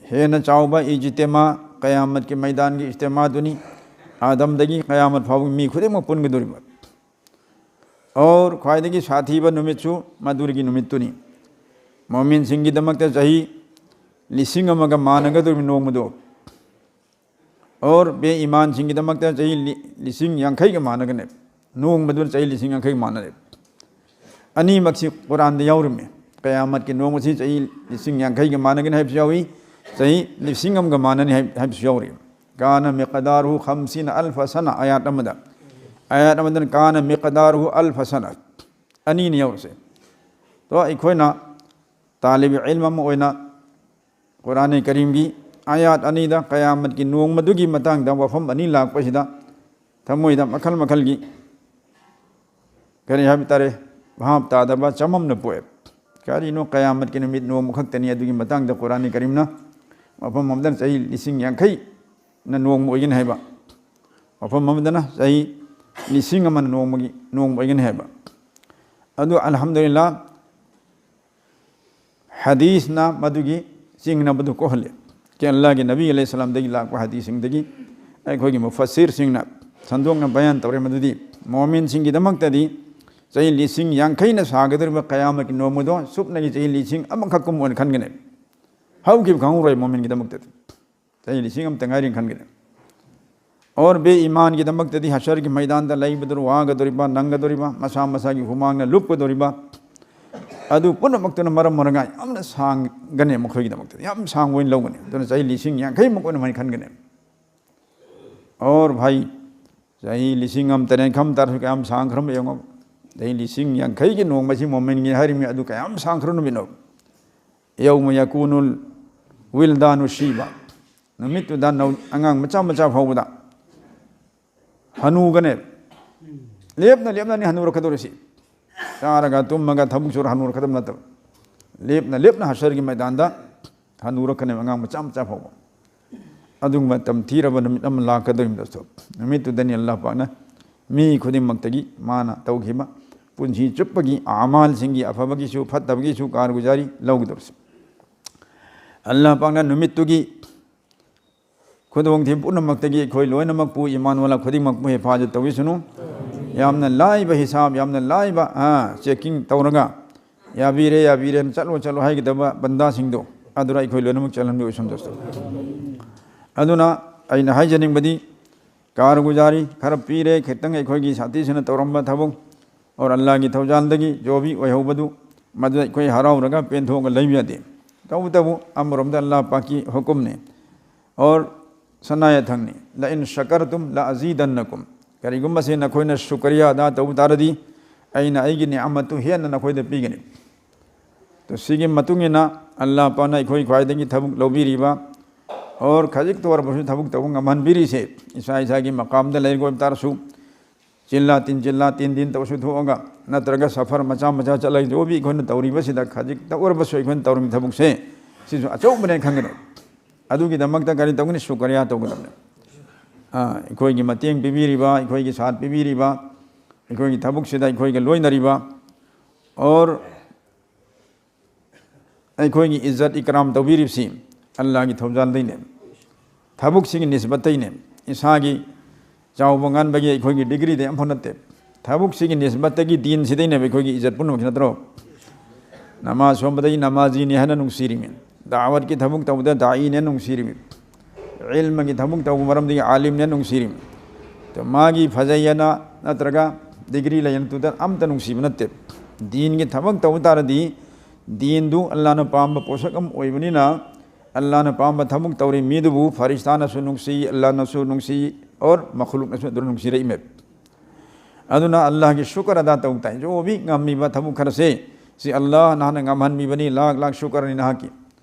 ꯍꯦꯟꯅ ꯆꯥꯎꯕ ꯏꯖꯇꯤꯃꯥ ꯀꯌꯥꯃꯠꯀꯤ ꯃꯩꯗꯥꯟꯒꯤ ꯏꯖꯇꯤꯃꯥꯗꯨꯅꯤ꯫ ꯑꯥꯗꯝꯗꯒꯤ ꯀꯌꯥꯃꯠ ꯐꯥꯎꯕ ꯃꯤ ꯈꯨꯗꯤꯡꯃꯛ ꯄꯨꯟꯒꯗꯧꯔꯤꯕ꯫ ꯑꯣꯔ ꯈ꯭ꯋꯥꯏꯗꯒꯤ ꯁꯥꯊꯤꯕ ꯅꯨꯃꯤꯠꯁꯨ ꯃꯗꯨꯒꯤ ꯅꯨꯃꯤꯠꯇꯨꯅꯤ꯫ ꯃꯣꯃꯤꯟꯁꯤꯡꯒꯤꯗꯃꯛꯇ ꯆꯍꯤ ꯂꯤꯁꯤꯡ ꯑꯃꯒ ꯃꯥꯟꯅꯒꯗꯧꯔꯤꯕ ꯅꯣꯡꯃꯗꯣ, ꯑꯣꯔ ꯕꯦꯏꯃꯥꯟꯁꯤꯡꯒꯤꯗꯃꯛꯇ ꯆꯍꯤ ꯂꯤ-, ꯂꯤꯁꯤꯡ ꯌꯥꯡꯈꯩꯒ ꯃꯥꯟꯅꯒꯅꯦꯕ꯫ ꯅꯣꯡꯃꯗꯨꯅ ꯆꯍꯤ ꯂꯤꯁꯤꯡ ꯌꯥꯡꯈꯩ ꯃꯥꯟꯅꯔꯦꯕ꯫ ꯑꯅꯤꯃꯛꯁꯤ ꯀꯨꯔꯥꯟꯗ ꯌꯥꯎꯔꯝꯃꯤ꯫ ꯀꯌꯥꯃꯠꯀꯤ ꯅꯣꯡꯃꯁꯤ ꯆꯍꯤ ꯂꯤꯁꯤꯡ ꯌꯥꯡꯈꯩꯒ ꯃꯥꯟꯅꯒꯅꯤ ꯍꯥꯏꯕꯁꯨ ꯌꯥꯎꯏ, ꯆꯍꯤ ꯂꯤꯁꯤꯡ ꯑꯃꯒ ꯃꯥꯟꯅꯅꯤ ꯍꯥꯏ-, ꯍꯥꯏꯕꯁꯨ ꯌꯥꯎꯔꯤ꯫ ꯀꯥꯅ ꯃꯤꯀꯗꯥꯔꯨꯍꯨ ꯈꯝꯁꯤꯅ ꯑꯜꯐ ꯁꯅ ꯑꯌꯥꯠ ꯑꯃꯗ, ꯑꯌꯥꯠ ꯑꯃꯗꯅ ꯀꯥꯅ ꯃꯤꯀꯗꯥꯔꯨꯍꯨ ꯑꯜꯐ ꯁꯅ, ꯑꯅꯤꯅꯤ ꯌꯥꯎꯔꯤꯁꯦ꯫ ꯇꯣ ꯑꯩꯈꯣꯏꯅ ꯇꯥꯂꯤꯕ ꯏꯜꯝ ꯑꯃ ꯑꯣꯏꯅ ꯀꯨꯔꯥꯟ ꯀꯔꯤꯝꯒꯤ ꯑꯌꯥꯠ ꯑꯅꯤꯗ ꯀꯌꯥꯃꯠꯀꯤ ꯅꯣꯡꯃꯗꯨꯒꯤ ꯃꯇꯥꯡꯗ ꯋꯥꯐꯝ ꯑꯅꯤ ꯂꯥꯛꯄꯁꯤꯗ ꯊꯃꯣꯏꯗ ꯃꯈꯜ ꯃꯈꯜꯒꯤ, ꯀꯔꯤ ꯍꯥꯏꯕ ꯇꯥꯔꯦ, ꯚꯥꯞ ꯇꯥꯗꯕ ꯆꯃꯝꯅ ꯄꯣꯛꯑꯦ꯫ ꯀꯔꯤꯅꯣ, ꯀꯌꯥꯃꯠꯀꯤ ꯅꯨꯃꯤꯠ ꯅꯣꯡꯃ ꯈꯛꯇꯅꯤ, ꯑꯗꯨꯒꯤ ꯃꯇꯥꯡꯗ ꯀꯨꯔꯥꯟ ꯀꯔꯤꯝꯅ ꯃꯐꯝ ꯑꯃꯗꯅ ꯆꯍꯤ ꯂꯤꯁꯤꯡ ꯌꯥꯡꯈꯩꯅ ꯅꯣꯡꯃ ꯑꯣꯏꯒꯅꯤ ꯍꯥꯏꯕ, ꯃꯐꯝ ꯑꯃꯗꯅ ꯆꯍꯤ ꯂꯤꯁꯤꯡ ꯑꯃꯅ ꯅꯣꯡꯃꯒꯤ, ꯅꯣꯡꯃ ꯑꯣꯏꯒꯅꯤ ꯍꯥꯏꯕ꯫ ꯑꯗꯨ ꯑꯜꯍꯝꯗꯨꯂꯤꯜꯂꯥ, ꯍꯗꯤꯁꯅ ꯃꯗꯨꯒꯤ ꯆꯤꯡꯅꯕꯗꯨ ꯀꯣꯛꯍꯜꯂꯤ꯫ ꯀꯦ ꯑꯜꯂꯥꯍꯒꯤ ꯅꯕꯤ ꯑꯂꯩꯍꯤ ꯁꯂꯥꯝꯗꯒꯤ ꯂꯥꯛꯄ ꯍꯗꯤꯁꯁꯤꯡꯗꯒꯤ ꯑꯩꯈꯣꯏꯒꯤ ꯃꯨꯐꯁꯤꯔꯁꯤꯡꯅ ꯁꯟꯗꯣꯛꯅ ꯕꯌꯥꯟ ꯇꯧꯔꯦ꯫ ꯃꯗꯨꯗꯤ ꯃꯣꯃꯤꯟꯁꯤꯡꯒꯤꯗꯃꯛꯇꯗꯤ ꯆꯍꯤ ꯂꯤꯁꯤꯡ ꯌꯥꯡꯈꯩꯅ ꯁꯥꯒꯗꯧꯔꯤꯕ ꯀꯌꯥꯃꯠꯀꯤ ꯅꯣꯡꯃꯗꯣ ꯁꯨꯞꯅꯒꯤ ꯆꯍꯤ ꯂꯤꯁꯤꯡ ꯑꯃꯈꯛ ꯀꯨꯝ ꯑꯣꯏꯅ ꯈꯟꯒꯅꯤ꯫ ꯍꯧꯈꯤꯕ ꯈꯪꯍꯧꯔꯣꯏ ꯃꯣꯃꯤꯟꯒꯤꯗꯃꯛꯇꯗꯤ꯫ ꯆꯍꯤ ꯂꯤꯁꯤꯡ ꯑꯃꯇ ꯉꯥꯏꯔꯤ ꯈꯟꯒꯅꯤ꯫ ꯑꯣꯔ ꯕꯦ ꯏꯃꯥꯟꯒꯤꯗꯃꯛꯇꯗꯤ ꯍꯁꯔꯒꯤ ꯃꯩꯗꯥꯟꯗ ꯂꯩꯕꯗꯨ ꯋꯥꯒꯗꯧꯔꯤꯕ, ꯅꯪꯒꯗꯧꯔꯤꯕ, ꯃꯁꯥ ꯃꯁꯥꯒꯤ ꯍꯨꯃꯥꯡꯅ ꯂꯨꯞꯀꯗꯧꯔꯤꯕ, ꯑꯗꯨ ꯄꯨꯝꯅꯃꯛꯇꯨꯅ ꯃꯔꯝ ꯑꯣꯏꯔꯒ ꯌꯥꯝꯅ ꯁꯥꯡꯒꯅꯤ ꯃꯈꯣꯏꯒꯤꯗꯃꯛꯇꯗꯤ, ꯌꯥꯝ ꯁꯥꯡꯕ ꯑꯣꯏꯅ ꯂꯧꯒꯅꯤ꯫ ꯑꯗꯨꯅ ꯆꯍꯤ ꯂꯤꯁꯤꯡ ꯌꯥꯡꯈꯩꯃꯨꯛ ꯑꯣꯏꯅ ꯃꯣꯏ ꯈꯟꯒꯅꯤ꯫ ꯑꯣꯔ ꯚꯥꯏ, ꯆꯍꯤ ꯂꯤꯁꯤꯡ ꯑꯃ ꯇꯔꯦꯠ ꯈꯝ ꯇꯥꯔꯁꯨ ꯀꯌꯥꯝ ꯁꯥꯡꯈ꯭ꯔꯕ ꯌꯦꯡꯉꯣ꯫ ꯆꯍꯤ ꯂꯤꯁꯤꯡ ꯌꯥꯡꯈꯩꯒꯤ ꯅꯣꯡꯃꯁꯤ ꯃꯣꯃꯤꯟꯒꯤ ꯍꯥꯏꯔꯤꯕꯅꯤ, ꯑꯗꯨ ꯀꯌꯥꯝ ꯁꯥꯡꯈ꯭ꯔꯕ ꯅꯨꯃꯤꯠꯅꯣ꯫ ꯌꯧꯃ ꯌꯀꯨꯅꯨꯜ ꯋꯤꯜꯗꯥꯅꯨ ꯁꯤꯕ꯫ ꯅꯨꯃꯤꯠꯇꯨꯗ ꯅꯧ-, ꯑꯉꯥꯡ ꯃꯆꯥ ꯃꯆꯥ ꯐꯥꯎꯕꯗ ꯍꯅꯨꯒꯅꯦ꯫ ꯂꯦꯞꯅ ꯂꯦꯞꯅꯅꯤ ꯍꯅꯨꯔꯛꯀꯗꯧꯔꯤꯁꯤ꯫ ꯆꯥꯔꯒ ꯇꯨꯝꯃꯒ ꯊꯕꯛ ꯁꯨꯔ ꯍꯅꯨꯔꯛꯀꯗꯕ ꯅꯠꯇꯕ꯫ ꯂꯦꯞꯅ ꯂꯦꯞꯅ ꯍꯁꯔꯒꯤ ꯃꯩꯗꯥꯟꯗ ꯍꯅꯨꯔꯛꯀꯅꯦꯕ ꯑꯉꯥꯡ ꯃꯆꯥ ꯃꯆꯥ ꯐꯥꯎꯕ꯫ ꯑꯗꯨꯒꯨꯝꯕ ꯃꯇꯝ ꯊꯤꯔꯕ ꯅꯨꯃꯤꯠ ꯑꯃ ꯂꯥꯛꯀꯗꯧꯔꯤꯕꯗꯨꯁꯨ, ꯅꯨꯃꯤꯠꯇꯨꯗꯅꯤ ꯑꯜꯂꯥꯍ ꯄꯥꯛꯅ ꯃꯤ ꯈꯨꯗꯤꯡꯃꯛꯇꯒꯤ ꯃꯥꯅ ꯇꯧꯈꯤꯕ ꯄꯨꯟꯁꯤ ꯆꯨꯞꯄꯒꯤ ꯑꯃꯥꯜꯁꯤꯡꯒꯤ, ꯑꯐꯕꯒꯤꯁꯨ ꯐꯠꯇꯕꯒꯤꯁꯨ ꯀꯥꯔꯒꯨꯖꯥꯔꯤ ꯂꯧꯒꯗꯧꯔꯤꯁꯤ꯫ ꯑꯜꯂꯥꯍ ꯄꯥꯛꯅ ꯅꯨꯃꯤꯠꯇꯨꯒꯤ ꯈꯨꯗꯣꯡꯊꯤꯕ ꯄꯨꯝꯅꯃꯛꯇꯒꯤ ꯑꯩꯈꯣꯏ ꯂꯣꯏꯅꯃꯛꯄꯨ, ꯏꯃꯥꯟ ꯋꯥꯂꯥ ꯈꯨꯗꯤꯡꯃꯛꯄꯨ ꯍꯤꯐꯥꯖꯠ ꯇꯧꯕꯤꯁꯅꯨ꯫ ꯌꯥꯝꯅ ꯂꯥꯏꯕ ꯍꯤꯁꯥꯕ, ꯌꯥꯝꯅ ꯂꯥꯏꯕ, ꯑꯥ, ꯆꯦꯀꯤꯡ ꯇꯧꯔꯒ, "ꯌꯥꯕꯤꯔꯦ, ꯌꯥꯕꯤꯔꯦꯅ ꯆꯠꯂꯣ, ꯆꯠꯂꯣ" ꯍꯥꯏꯒꯗꯕ ꯕꯟꯗꯥꯁꯤꯡꯗꯣ ꯑꯗꯨꯗ ꯑꯩꯈꯣꯏ ꯂꯣꯏꯅꯃꯛ ꯆꯠꯍꯟꯕꯤꯌꯨ, ꯏꯁꯣꯝꯗꯁꯨ꯫ ꯑꯗꯨꯅ ꯑꯩꯅ ꯍꯥꯏꯖꯅꯤꯡꯕꯗꯤ, ꯀꯥꯔꯒꯨꯖꯥꯔꯤ ꯈꯔ ꯄꯤꯔꯦ, ꯈꯤꯇꯪ ꯑꯩꯈꯣꯏꯒꯤ ꯁꯥꯊꯤꯁꯤꯅ ꯇꯧꯔꯝꯕ ꯊꯕꯛ, ꯑꯣꯔ ꯑꯜꯂꯥꯍꯒꯤ ꯊꯧꯖꯥꯜꯗꯒꯤ ꯖꯣꯕꯤ ꯑꯣꯏꯍꯧꯕꯗꯨ, ꯃꯗꯨꯗ ꯑꯩꯈꯣꯏ ꯍꯔꯥꯎꯔꯒ ꯄꯦꯟꯊꯣꯛꯑꯒ ꯂꯩꯕ ꯌꯥꯗꯦ꯫ ꯇꯧꯕꯇꯕꯨ ꯑꯃꯔꯣꯝꯗ ꯑꯜꯂꯥꯍ ꯄꯥꯛꯀꯤ ꯍꯨꯀꯨꯝꯅꯤ꯫ ꯑꯣꯔ ꯁꯅꯥ ꯌꯥꯊꯪꯅꯤ, "ꯂ ꯏꯟ ꯁꯀꯔꯇꯨꯝ ꯂ ꯑꯖꯤꯗꯟꯅꯀꯨꯝ"꯫ ꯀꯔꯤꯒꯨꯝꯕꯁꯦ ꯅꯈꯣꯏꯅ ꯁꯨꯀ꯭ꯔꯤꯌꯥ ꯑꯗꯥ ꯇꯧꯕ ꯇꯥꯔꯗꯤ, ꯑꯩꯅ ꯑꯩꯒꯤ ꯅꯤꯌꯥꯃꯠꯇꯨ ꯍꯦꯟꯅ ꯅꯈꯣꯏꯗ ꯄꯤꯒꯅꯤ꯫ ꯇꯣ, ꯁꯤꯒꯤ ꯃꯇꯨꯡ ꯏꯟꯅ ꯑꯜꯂꯥꯍ ꯄꯥꯛꯅ ꯑꯩꯈꯣꯏ ꯈ꯭ꯋꯥꯏꯗꯒꯤ ꯊꯕꯛ ꯂꯧꯕꯤꯔꯤꯕ, ꯑꯣꯔ ꯈꯖꯤꯛꯇ ꯑꯣꯏꯔꯕꯁꯨ ꯊꯕꯛ ꯇꯧꯕ ꯉꯝꯍꯟꯕꯤꯔꯤꯁꯦ, ꯏꯁꯥ ꯏꯁꯥꯒꯤ ꯃꯀꯥꯝꯗ ꯂꯩꯔꯒ ꯑꯣꯏꯕ ꯇꯥꯔꯁꯨ, ꯆꯤꯜꯂꯥ ꯇꯤꯟ, ꯆꯤꯜꯂꯥ ꯇꯤꯟ ꯇꯤꯟ ꯇꯧꯔꯁꯨ ꯊꯣꯛꯑꯒ, ꯅꯠꯇ꯭ꯔꯒ ꯁꯐꯔ ꯃꯆꯥ ꯃꯆꯥ ꯆꯠꯂꯒ, ꯖꯣꯕꯤ ꯑꯩꯈꯣꯏꯅ ꯇꯧꯔꯤꯕꯁꯤꯗ ꯈꯖꯤꯛꯇ ꯑꯣꯏꯔꯕꯁꯨ ꯑꯩꯈꯣꯏꯅ ꯇꯧꯔꯤꯕ ꯊꯕꯛꯁꯦ, ꯁꯤꯁꯨ ꯑꯆꯧꯕꯅꯦ ꯈꯟꯒꯗꯕ꯫ ꯑꯗꯨꯒꯤꯗꯃꯛꯇ ꯀꯔꯤ ꯇꯧꯒꯅꯤ? ꯁꯨꯀ꯭ꯔꯤꯌꯥ ꯇꯧꯒꯗꯕꯅꯦ꯫ ꯑꯥ, ꯑꯩꯈꯣꯏꯒꯤ ꯃꯇꯦꯡ ꯄꯤꯕꯤꯔꯤꯕ, ꯑꯩꯈꯣꯏꯒꯤ ꯁꯥꯠ ꯄꯤꯕꯤꯔꯤꯕ, ꯑꯩꯈꯣꯏꯒꯤ ꯊꯕꯛꯁꯤꯗ ꯑꯩꯈꯣꯏꯒ ꯂꯣꯏꯅꯔꯤꯕ, ꯑꯣꯔ ꯑꯩꯈꯣꯏꯒꯤ ꯏꯖꯠ ꯏꯀ꯭ꯔꯥꯝ ꯇꯧꯕꯤꯔꯤꯕꯁꯤ ꯑꯜꯂꯥꯍꯒꯤ ꯊꯧꯖꯥꯜꯗꯩꯅꯦ꯫ ꯊꯕꯛꯁꯤꯒꯤ ꯅꯤꯁꯕꯠꯇꯩꯅꯦ꯫ ꯏꯁꯥꯒꯤ ꯆꯥꯎꯕ ꯉꯟꯕꯒꯤ ꯑꯩꯈꯣꯏꯒꯤ ꯗꯤꯒ꯭ꯔꯤꯗꯩ ꯑꯃꯐꯥꯎ ꯅꯠꯇꯦ꯫ ꯊꯕꯛꯁꯤꯒꯤ ꯅꯤꯁꯕꯠꯇꯒꯤ ꯗꯤꯟꯁꯤꯗꯩꯅꯦꯕ ꯑꯩꯈꯣꯏꯒꯤ ꯏꯖꯠ ꯄꯨꯝꯅꯃꯛꯁꯤ, ꯅꯠꯇ꯭ꯔꯣ? ꯅꯃꯥꯖ ꯁꯣꯟꯕꯗꯒꯤ ꯅꯃꯥꯖꯤꯅꯤ ꯍꯥꯏꯅ ꯅꯨꯡꯁꯤꯔꯤꯃꯤ꯫ ꯗꯥꯋꯠꯀꯤ ꯊꯕꯛ ꯇꯧꯕꯗ ꯗꯥꯏꯅꯦ ꯅꯨꯡꯁꯤꯔꯤꯃꯤ꯫ ꯏꯜꯃꯒꯤ ꯊꯕꯛ ꯇꯧꯕ ꯃꯔꯝꯗꯒꯤ ꯑꯥꯂꯤꯝꯅꯦ ꯅꯨꯡꯁꯤꯔꯤꯃꯤ꯫ ꯑꯗꯣ ꯃꯥꯒꯤ ꯐꯖꯩ ꯍꯥꯏꯅ ꯅꯠꯇ꯭ꯔꯒ ꯗꯤꯒ꯭ꯔꯤ ꯂꯩ ꯍꯥꯏꯅ ꯇꯨꯗ ꯑꯝꯇ ꯅꯨꯡꯁꯤꯕ ꯅꯠꯇꯦ꯫ ꯗꯤꯟꯒꯤ ꯊꯕꯛ ꯇꯧꯕ ꯇꯥꯔꯗꯤ, ꯗꯤꯟꯗꯨ ꯑꯜꯂꯥꯍꯅ ꯄꯥꯝꯕ ꯄꯣꯠꯁꯛ ꯑꯃ ꯑꯣꯏꯕꯅꯤꯅ, ꯑꯜꯂꯥꯍꯅ ꯄꯥꯝꯕ ꯊꯕꯛ ꯇꯧꯔꯤ ꯃꯤꯗꯨꯕꯨ ꯐꯔꯤꯁꯇꯥꯅꯁꯨ ꯅꯨꯡꯁꯤ, ꯑꯜꯂꯥꯍꯅꯁꯨ ꯅꯨꯡꯁꯤ, ꯑꯣꯔ ꯃꯈꯂꯨꯛꯅꯁꯨ ꯑꯗꯨꯝ ꯅꯨꯡꯁꯤꯔꯛꯏꯃꯦ꯫ ꯑꯗꯨꯅ ꯑꯜꯂꯥꯍꯒꯤ ꯁꯨꯀꯔ ꯑꯗꯥ ꯇꯧ ꯇꯥꯏ꯫ ꯖꯣꯕꯤ ꯉꯝꯃꯤꯕ ꯊꯕꯛ ꯈꯔꯁꯦ, ꯁꯤ ꯑꯜꯂꯥꯍꯅ ꯍꯥꯟꯅ ꯉꯝꯍꯟꯕꯤꯕꯅꯤ, ꯂꯥꯛ ꯂꯥꯛ ꯁꯨꯀꯔꯅꯤ ꯅꯍꯥꯛꯀꯤ꯫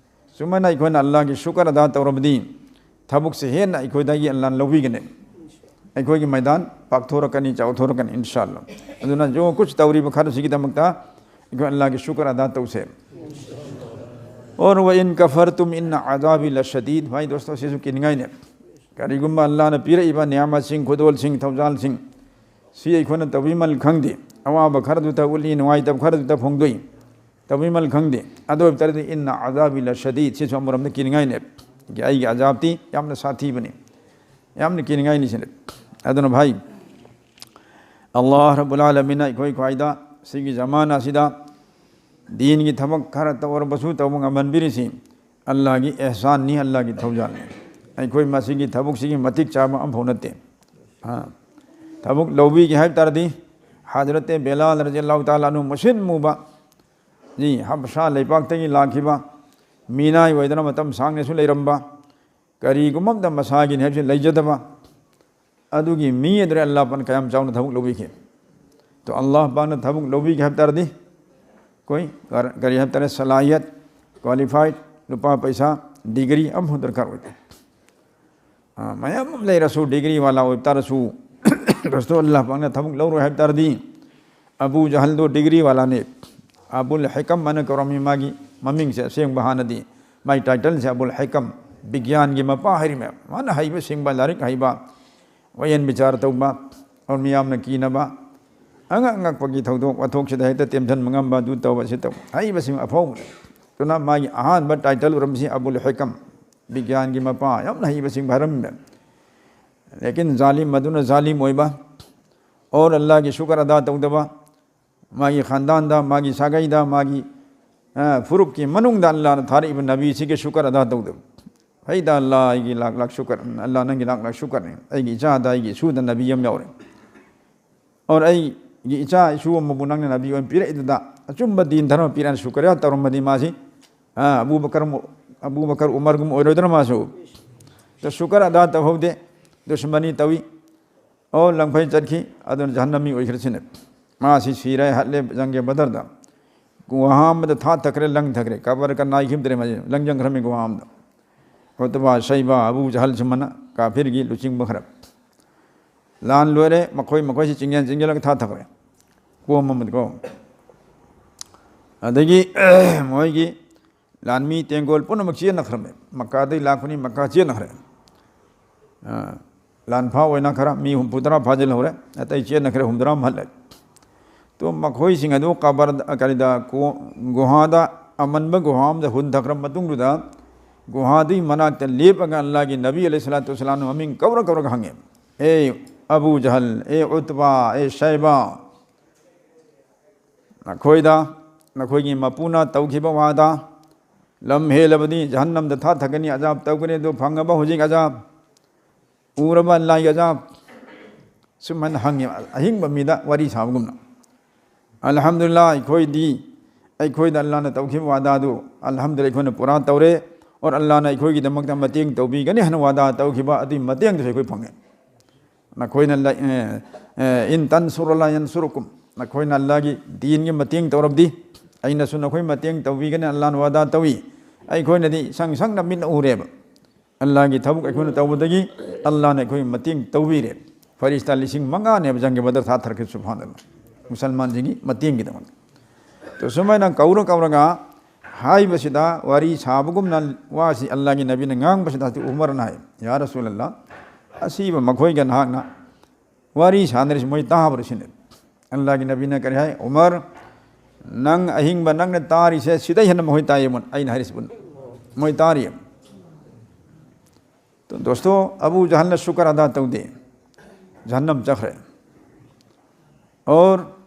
ꯁꯨꯃꯥꯏꯅ ꯑꯩꯈꯣꯏꯅ ꯑꯜꯂꯥꯍꯒꯤ ꯁꯨꯀꯔ ꯑꯗꯥ ꯇꯧꯔꯕꯗꯤ, ꯊꯕꯛꯁꯦ ꯍꯦꯟꯅ ꯑꯩꯈꯣꯏꯗꯒꯤ ꯑꯜꯂꯥꯍꯅ ꯂꯧꯕꯤꯒꯅꯤ꯫ ꯑꯩꯈꯣꯏꯒꯤ ꯃꯩꯗꯥꯟ ꯄꯥꯛꯊꯣꯔꯛꯀꯅꯤ, ꯆꯥꯎꯊꯣꯔꯛꯀꯅꯤ, ꯏꯟꯁꯥ ꯑꯜꯂꯥꯍ꯫ ꯑꯗꯨꯅ ꯖꯣ ꯀꯨꯆ ꯇꯧꯔꯤꯕ ꯈꯔꯁꯤꯒꯤꯗꯃꯛꯇ ꯑꯩꯈꯣꯏ ꯑꯜꯂꯥꯍꯒꯤ ꯁꯨꯀꯔ ꯑꯗꯥ ꯇꯧꯁꯦ꯫ ꯑꯣꯔ ꯋ ꯏꯟ ꯀꯐꯔꯇꯨꯝ ꯏꯟꯅ ꯑꯖꯥꯕꯤ ꯂꯁꯗꯤꯗ꯫ ꯚꯥꯏ ꯗꯣꯁꯇꯣ, ꯁꯤꯁꯨ ꯀꯤꯅꯤꯡꯉꯥꯏꯅꯦ꯫ ꯀꯔꯤꯒꯨꯝꯕ ꯑꯜꯂꯥꯍꯅ ꯄꯤꯔꯛꯏꯕ ꯅꯤꯌꯥꯃꯠꯁꯤꯡ, ꯈꯨꯗꯣꯜꯁꯤꯡ, ꯊꯧꯖꯥꯜꯁꯤꯡ, ꯁꯤ ꯑꯩꯈꯣꯏꯅ ꯇꯧꯕꯤꯃꯜ ꯈꯪꯗꯦ꯫ ꯑꯋꯥꯕ ꯈꯔꯗꯨꯗ ꯎꯠꯂꯤ, ꯅꯨꯡꯉꯥꯏꯇꯕ ꯈꯔꯗꯨꯗ ꯐꯣꯡꯗꯣꯛꯏ꯫ ꯇꯧꯕꯤꯃꯜ ꯈꯪꯗꯦ꯫ ꯑꯗꯨ ꯑꯣꯏꯕ ꯇꯥꯔꯗꯤ, "ꯏꯟꯅ ꯑꯖꯥꯕꯤ ꯂꯁꯗꯤꯗ", ꯁꯤꯁꯨ ꯑꯃꯔꯣꯝꯗ ꯀꯤꯅꯤꯡꯉꯥꯏꯅꯦ꯫ ꯑꯩꯒꯤ ꯑꯖꯥꯕꯇꯤ ꯌꯥꯝꯅ ꯁꯥꯊꯤꯕꯅꯤ, ꯌꯥꯝꯅ ꯀꯤꯅꯤꯡꯉꯥꯏꯅꯤ ꯁꯤꯅꯦ꯫ ꯑꯗꯨꯅ ꯚꯥꯏ, ꯑꯜꯂꯥꯍ ꯔꯕꯨꯜ ꯑꯥꯂꯃꯤꯟꯅ ꯑꯩꯈꯣꯏ ꯈ꯭ꯋꯥꯏꯗ ꯁꯤꯒꯤ ꯖꯃꯥꯅꯥ ꯑꯁꯤꯗ ꯗꯤꯟꯒꯤ ꯊꯕꯛ ꯈꯔ ꯇꯧꯔꯕꯁꯨ ꯇꯧꯕ ꯉꯝꯍꯟꯕꯤꯔꯤꯁꯤ ꯑꯜꯂꯥꯍꯒꯤ ꯑꯦꯍꯁꯥꯟꯅꯤ, ꯑꯜꯂꯥꯍꯒꯤ ꯊꯧꯖꯥꯜꯅꯤ꯫ ꯑꯩꯈꯣꯏ ꯃꯁꯤꯒꯤ ꯊꯕꯛꯁꯤꯒꯤ ꯃꯇꯤꯛ ꯆꯥꯕ ꯑꯃꯐꯥꯎ ꯅꯠꯇꯦ꯫ ꯑꯥ, ꯊꯕꯛ ꯂꯧꯕꯤꯒꯦ ꯍꯥꯏꯕ ꯇꯥꯔꯗꯤ, ꯍꯖꯔꯠꯇꯦ ꯕꯦꯂꯥꯜ ꯔꯖꯤꯌꯜꯂꯥꯍꯨ ꯇꯥꯂꯥ ꯑꯟꯍꯨ ꯃꯨꯁꯤꯟ ꯃꯨꯕ ꯅꯤ, ꯍꯕꯁꯥ ꯂꯩꯕꯥꯛꯇꯒꯤ ꯂꯥꯛꯈꯤꯕ, ꯃꯤꯅꯥꯏ ꯑꯣꯏꯗꯅ ꯃꯇꯝ ꯁꯥꯡꯅꯁꯨ ꯂꯩꯔꯝꯕ, ꯀꯔꯤꯒꯨꯝꯕ ꯑꯃꯗ ꯃꯁꯥꯒꯤꯅꯤ ꯍꯥꯏꯕꯁꯤ ꯂꯩꯖꯗꯕ, ꯑꯗꯨꯒꯤ ꯃꯤ ꯑꯗꯨꯗ ꯑꯜꯂꯥꯍ ꯄꯥꯛꯅ ꯀꯌꯥꯝ ꯆꯥꯎꯅ ꯊꯕꯛ ꯂꯧꯕꯤꯈꯤ꯫ ꯇꯣ ꯑꯜꯂꯥꯍ ꯄꯥꯛꯅ ꯊꯕꯛ ꯂꯧꯕꯤꯒꯦ ꯍꯥꯏꯕ ꯇꯥꯔꯗꯤ, ꯑꯩꯈꯣꯏ ꯀꯔ-, ꯀꯔꯤ ꯍꯥꯏꯕ ꯇꯥꯔꯦ, ꯁꯂꯥꯍꯤꯌꯠ, ꯀ꯭ꯋꯥꯂꯤꯐꯥꯏꯠ, ꯂꯨꯄꯥ ꯄꯩꯁꯥ, ꯗꯤꯒ꯭ꯔꯤ ꯑꯃꯐꯥꯎ ꯗꯔꯀꯥꯔ ꯑꯣꯏꯗꯦ꯫ ꯑ, ꯃꯌꯥꯝ ꯑꯃ ꯂꯩꯔꯁꯨ, ꯗꯤꯒ꯭ꯔꯤ ꯋꯥꯂꯥ ꯑꯣꯏꯕ ꯇꯥꯔꯁꯨ, ꯔꯁꯨꯜ ꯑꯜꯂꯥꯍ ꯄꯥꯛꯅ ꯊꯕꯛ ꯂꯧꯔꯣꯏ ꯍꯥꯏꯕ ꯇꯥꯔꯗꯤ, ꯑꯕꯨ ꯖꯍꯜꯗꯣ ꯗꯤꯒ꯭ꯔꯤ ꯋꯥꯂꯥꯅꯤ, ꯑꯕꯨꯜ ꯍꯤꯀꯝ ꯑꯅ ꯀꯧꯔꯝꯃꯤ꯫ ꯃꯥꯒꯤ ꯃꯃꯤꯡꯁꯦ ꯑꯁꯦꯡꯕ ꯍꯥꯟꯅꯗꯤ, ꯃꯥꯒꯤ ꯇꯥꯏꯇꯜꯁꯦ ꯑꯕꯨꯜ ꯍꯤꯀꯝ, ꯕꯤꯒ꯭ꯌꯥꯟꯒꯤ ꯃꯄꯥ ꯍꯥꯏꯔꯤꯃꯦ꯫ ꯃꯥꯅ ꯍꯩꯕ ꯁꯤꯡꯕ, ꯂꯥꯏꯔꯤꯛ ꯍꯩꯕ, ꯋꯥꯌꯦꯟ ꯕꯤꯆꯥꯔ ꯇꯧꯕ, ꯑꯣꯔ ꯃꯤꯌꯥꯝꯅ ꯀꯤꯅꯕ, ꯑꯉꯛ ꯑꯉꯛꯄꯒꯤ ꯊꯧꯗꯣꯛ ꯋꯥꯊꯣꯛꯁꯤꯗ ꯍꯦꯛꯇ ꯇꯦꯝꯁꯤꯟꯕ ꯉꯝꯕ, ꯑꯗꯨ ꯇꯧꯕ, ꯁꯤ ꯇꯧꯕ, ꯍꯩꯕꯁꯤꯡ ꯑꯐꯥꯎꯕꯅꯤ꯫ ꯑꯗꯨꯅ ꯃꯥꯒꯤ ꯑꯍꯥꯟꯕ ꯇꯥꯏꯇꯜ ꯑꯣꯏꯔꯝꯕꯁꯤ ꯑꯕꯨꯜ ꯍꯤꯀꯝ, ꯕꯤꯒ꯭ꯌꯥꯟꯒꯤ ꯃꯄꯥ, ꯌꯥꯝꯅ ꯍꯩꯕꯁꯤꯡ ꯍꯥꯏꯔꯝꯃꯤ꯫ ꯂꯦꯀꯤꯟ ꯖꯥꯂꯤꯝ ꯑꯗꯨꯅ ꯖꯥꯂꯤꯝ ꯑꯣꯏꯕ, ꯑꯣꯔ ꯑꯜꯂꯥꯍꯒꯤ ꯁꯨꯀꯔ ꯑꯗꯥ ꯇꯧꯗꯕ, ꯃꯥꯒꯤ ꯈꯥꯟꯗꯥꯟꯗ, ꯃꯥꯒꯤ ꯁꯥꯒꯩꯗ, ꯃꯥꯒꯤ, ꯑ, ꯐꯨꯔꯨꯞꯀꯤ ꯃꯅꯨꯡꯗ ꯑꯜꯂꯥꯍꯅ ꯊꯥꯔꯛꯏꯕ ꯅꯕꯤꯁꯤꯒꯤ ꯁꯨꯀꯔ ꯑꯗꯥ ꯇꯧꯗꯕ꯫ ꯍꯩꯗ ꯑꯜꯂꯥꯍ, ꯑꯩꯒꯤ ꯂꯥꯛ ꯂꯥꯛ ꯁꯨꯀꯔ, ꯑꯜꯂꯥꯍ, ꯅꯪꯒꯤ ꯂꯥꯛ ꯂꯥꯛ ꯁꯨꯀꯔꯅꯤ, ꯑꯩꯒꯤ ꯏꯆꯥꯗ, ꯑꯩꯒꯤ ꯏꯁꯨꯗ ꯅꯕꯤ ꯑꯃ ꯌꯥꯎꯔꯦ꯫ ꯑꯣꯔ ꯑꯩꯒꯤ ꯏꯆꯥ ꯏꯁꯨ ꯑꯃꯕꯨ ꯅꯪꯅ ꯅꯕꯤ ꯑꯣꯏꯅ ꯄꯤꯔꯛꯏꯗꯨꯗ, ꯑꯆꯨꯝꯕ ꯗꯤꯟ ꯙꯔꯃ ꯄꯤꯔꯛꯑꯅ ꯁꯨꯀꯔꯤꯌꯥ ꯇꯧꯔꯝꯃꯗꯤ ꯃꯥꯁꯤ, ꯑ, ꯑꯕꯨ ꯕꯀꯔ, ꯑꯕꯨ ꯕꯀꯔ ꯎꯃꯔꯒꯨꯝ ꯑꯣꯏꯔꯣꯏꯗ꯭ꯔ ꯃꯥꯁꯨ? ꯑꯗꯣ ꯁꯨꯀꯔ ꯑꯗꯥ ꯇꯧꯍꯧꯗꯦ, ꯗꯨꯁꯃꯅꯤ ꯇꯧꯏ꯫ ꯑꯣ, ꯂꯪꯐꯩ ꯆꯠꯈꯤ, ꯑꯗꯨꯅ ꯖꯍꯟꯅꯃꯤ ꯑꯣꯏꯈ꯭ꯔꯁꯤꯅꯦ꯫ ꯃꯥꯁꯤ ꯁꯤꯔꯦ, ꯍꯠꯂꯦ, ꯖꯪꯒꯦ ꯕꯗꯔꯗ꯫ ꯒꯨꯍꯥ ꯑꯃꯗ ꯊꯥ ꯊꯛꯈ꯭ꯔꯦ, ꯂꯪ ꯊꯛꯈ꯭ꯔꯦ, ꯀꯕꯔꯒ ꯅꯥꯏꯈꯤꯗ꯭ꯔꯦ, ꯃꯥꯁꯤ ꯂꯪꯖꯪꯈ꯭ꯔꯃꯤ ꯒꯨꯍꯥ ꯑꯃꯗ꯫ ꯎꯠꯕꯥ, ꯁꯩꯕꯥ, ꯑꯕꯨ ꯖꯍꯜ ꯁꯨꯃꯥꯏꯅ ꯀꯥꯐꯤꯔꯒꯤ ꯂꯨꯆꯤꯡꯕ ꯈꯔ꯫ ꯂꯥꯟ ꯂꯣꯏꯔꯦ, ꯃꯈꯣꯏ ꯃꯈꯣꯏꯁꯤ ꯆꯤꯡꯌꯦꯟ ꯆꯤꯡꯌꯦꯜꯂꯒ ꯊꯥ ꯊꯛꯈ꯭ꯔꯦ꯫ ꯀꯣꯝ ꯑꯃꯗꯀꯣ꯫ ꯑꯗꯒꯤ ꯃꯣꯏꯒꯤ ꯂꯥꯟꯃꯤ ꯇꯦꯡꯒꯣꯜ ꯄꯨꯝꯅꯃꯛ ꯆꯦꯟꯅꯈ꯭ꯔꯃꯦ꯫ ꯃꯛꯀꯥꯗꯒꯤ ꯂꯥꯛꯄꯅꯤ, ꯃꯛꯀꯥ ꯆꯦꯟꯅꯈ꯭ꯔꯦ꯫ ꯑ, ꯂꯥꯟꯐꯥ ꯑꯣꯏꯅ ꯈꯔ ꯃꯤ ꯍꯨꯝꯐꯨ ꯇꯔꯥ ꯐꯥꯖꯤꯜꯍꯧꯔꯦ, ꯑꯇꯩ ꯆꯦꯟꯅꯈ꯭ꯔꯦ, ꯍꯨꯝꯗ꯭ꯔꯥ ꯑꯃ ꯍꯜꯂꯦ꯫ ꯇꯣ ꯃꯈꯣꯏꯁꯤꯡ ꯑꯗꯨ ꯀꯕꯔꯗ, ꯀꯔꯤꯗ, ꯀꯣ-, ꯒꯨꯍꯥꯗ, ꯑꯃꯟꯕ ꯒꯨꯍꯥ ꯑꯃꯗ ꯍꯨꯟꯊꯈ꯭ꯔ ꯃꯇꯨꯡꯗꯨꯗ, ꯒꯨꯍꯥꯗꯨꯒꯤ ꯃꯅꯥꯛꯇ ꯂꯦꯞꯄꯒ ꯑꯜꯂꯥꯍꯒꯤ ꯅꯕꯤ ꯑꯂꯩꯍꯤ ꯁꯂꯥꯇꯨ ꯋꯁꯁꯂꯥꯝꯅ ꯃꯃꯤꯡ ꯀꯧꯔ ꯀꯧꯔꯒ ꯍꯪꯉꯦ, "ꯑꯦ ꯑꯕꯨ ꯖꯍꯜ, ꯑꯦ ꯎꯠꯕꯥ, ꯑꯦ ꯁꯩꯕꯥ, ꯅꯈꯣꯏꯗ ꯅꯈꯣꯏꯒꯤ ꯃꯄꯨꯅ ꯇꯧꯈꯤꯕ ꯋꯥꯗ, ꯂꯝ ꯍꯦꯜꯂꯕꯗꯤ ꯖꯍꯟꯅꯝꯗ ꯊꯥꯊꯒꯅꯤ, ꯑꯖꯥꯕ ꯇꯧꯒꯅꯤ, ꯑꯗꯨ ꯐꯪꯉꯕ ꯍꯧꯖꯤꯛ ꯑꯖꯥꯕ? ꯎꯔꯕ ꯑꯜꯂꯥꯍꯒꯤ ꯑꯖꯥꯕ?" ꯁꯨꯃꯥꯏꯅ ꯍꯪꯉꯦ, ꯑꯍꯤꯡꯕ ꯃꯤꯗ ꯋꯥꯔꯤ ꯁꯥꯕꯒꯨꯝꯅ꯫ "ꯑꯜꯍꯝꯗꯨꯂꯤꯜꯂꯥꯍ, ꯑꯩꯈꯣꯏꯗꯤ ꯑꯩꯈꯣꯏꯗ ꯑꯜꯂꯥꯅ ꯇꯧꯈꯤꯕ ꯋꯥꯗꯥꯗꯨ ꯑꯜꯍꯝꯗꯨꯂꯤꯜꯂꯥꯍ ꯑꯩꯈꯣꯏꯅ ꯄꯨꯔꯥ ꯇꯧꯔꯦ꯫ ꯑꯣꯔ ꯑꯜꯂꯥꯅ ꯑꯩꯈꯣꯏꯒꯤꯗꯃꯛꯇ ꯃꯇꯦꯡ ꯇꯧꯕꯤꯒꯅꯤ ꯍꯥꯏꯅ ꯋꯥꯗꯥ ꯇꯧꯈꯤꯕ ꯑꯗꯨꯒꯤ ꯃꯇꯦꯡꯗꯨꯁꯨ ꯑꯩꯈꯣꯏ ꯐꯪꯉꯦ꯫ ꯅꯈꯣꯏꯅ ꯂꯩ-, ꯑꯦ, ꯑꯦ, "ꯏꯟ ꯇꯟꯁꯨꯔꯨꯜꯂꯥꯍ ꯌꯟꯁꯨꯔꯨꯀꯨꯝ", ꯅꯈꯣꯏꯅ ꯑꯜꯂꯥꯒꯤ ꯗꯤꯟꯒꯤ ꯃꯇꯦꯡ ꯇꯧꯔꯕꯗꯤ ꯑꯩꯅꯁꯨ ꯅꯈꯣꯏ ꯃꯇꯦꯡ ꯇꯧꯕꯤꯒꯅꯤ ꯑꯜꯂꯥꯅ ꯋꯥꯗꯥ ꯇꯧꯏ꯫ ꯑꯩꯈꯣꯏꯅꯗꯤ ꯁꯪ ꯁꯪꯅ ꯃꯤꯠꯅ ꯎꯔꯦꯕ꯫ ꯑꯜꯂꯥꯒꯤ ꯊꯕꯛ ꯑꯩꯈꯣꯏꯅ ꯇꯧꯕꯗꯒꯤ ꯑꯜꯂꯥꯅ ꯑꯩꯈꯣꯏ ꯃꯇꯦꯡ ꯇꯧꯕꯤꯔꯦ꯫ ꯐꯔꯤꯁꯇꯥ ꯂꯤꯁꯤꯡ ꯃꯉꯥꯅꯦꯕ ꯖꯪꯒꯦ ꯕꯗꯔ ꯊꯥꯊꯔꯛꯈꯤꯕ, ꯁꯨꯕꯍꯥꯅꯜꯂꯥꯍ, ꯃꯨꯁꯜꯃꯥꯟꯁꯤꯡꯒꯤ ꯃꯇꯦꯡꯒꯤꯗꯃꯛ꯫ ꯑꯗꯨ ꯁꯨꯃꯥꯏꯅ ꯀꯧꯔ ꯀꯧꯔꯒ ꯍꯥꯏꯕꯁꯤꯗ ꯋꯥꯔꯤ ꯁꯥꯕꯒꯨꯝꯅ ꯋꯥꯁꯤ ꯑꯜꯂꯥꯒꯤ ꯅꯕꯤꯅ ꯉꯥꯡꯕꯁꯤꯗ ꯍꯧꯖꯤꯛ ꯎꯃꯔꯅ ꯍꯥꯏ, "ꯌꯥ ꯔꯁꯨꯂꯜꯂꯥꯍ, ꯑꯁꯤꯕ ꯃꯈꯣꯏꯒ ꯅꯍꯥꯛꯅ ꯋꯥꯔꯤ ꯁꯥꯟꯅꯔꯤꯁꯤ ꯃꯣꯏ ꯇꯥꯕ꯭ꯔꯥ?" ꯁꯤꯅꯤ꯫ ꯑꯜꯂꯥꯒꯤ ꯅꯕꯤꯅ ꯀꯔꯤ ꯍꯥꯏ? "ꯎꯃꯔ, ꯅꯪ ꯑꯍꯤꯡꯕ ꯅꯪꯅ ꯇꯥꯔꯤꯁꯦ ꯁꯤꯗꯩ ꯍꯦꯟꯅ ꯃꯈꯣꯏ ꯇꯥꯏꯌꯦ, ꯃꯣꯏ-, ꯑꯩꯅ ꯍꯥꯏꯔꯤꯁꯤ ꯄꯨꯟꯅ ꯃꯣꯏ ꯇꯥꯔꯤ꯫" ꯗꯣꯁꯇꯣ, ꯑꯕꯨ ꯖꯍꯜꯅ ꯁꯨꯀꯔ ꯑꯗꯥ ꯇꯧꯗꯦ, ꯖꯍꯟꯅꯝ ꯆꯠꯈ꯭ꯔꯦ꯫ ꯑꯣꯔ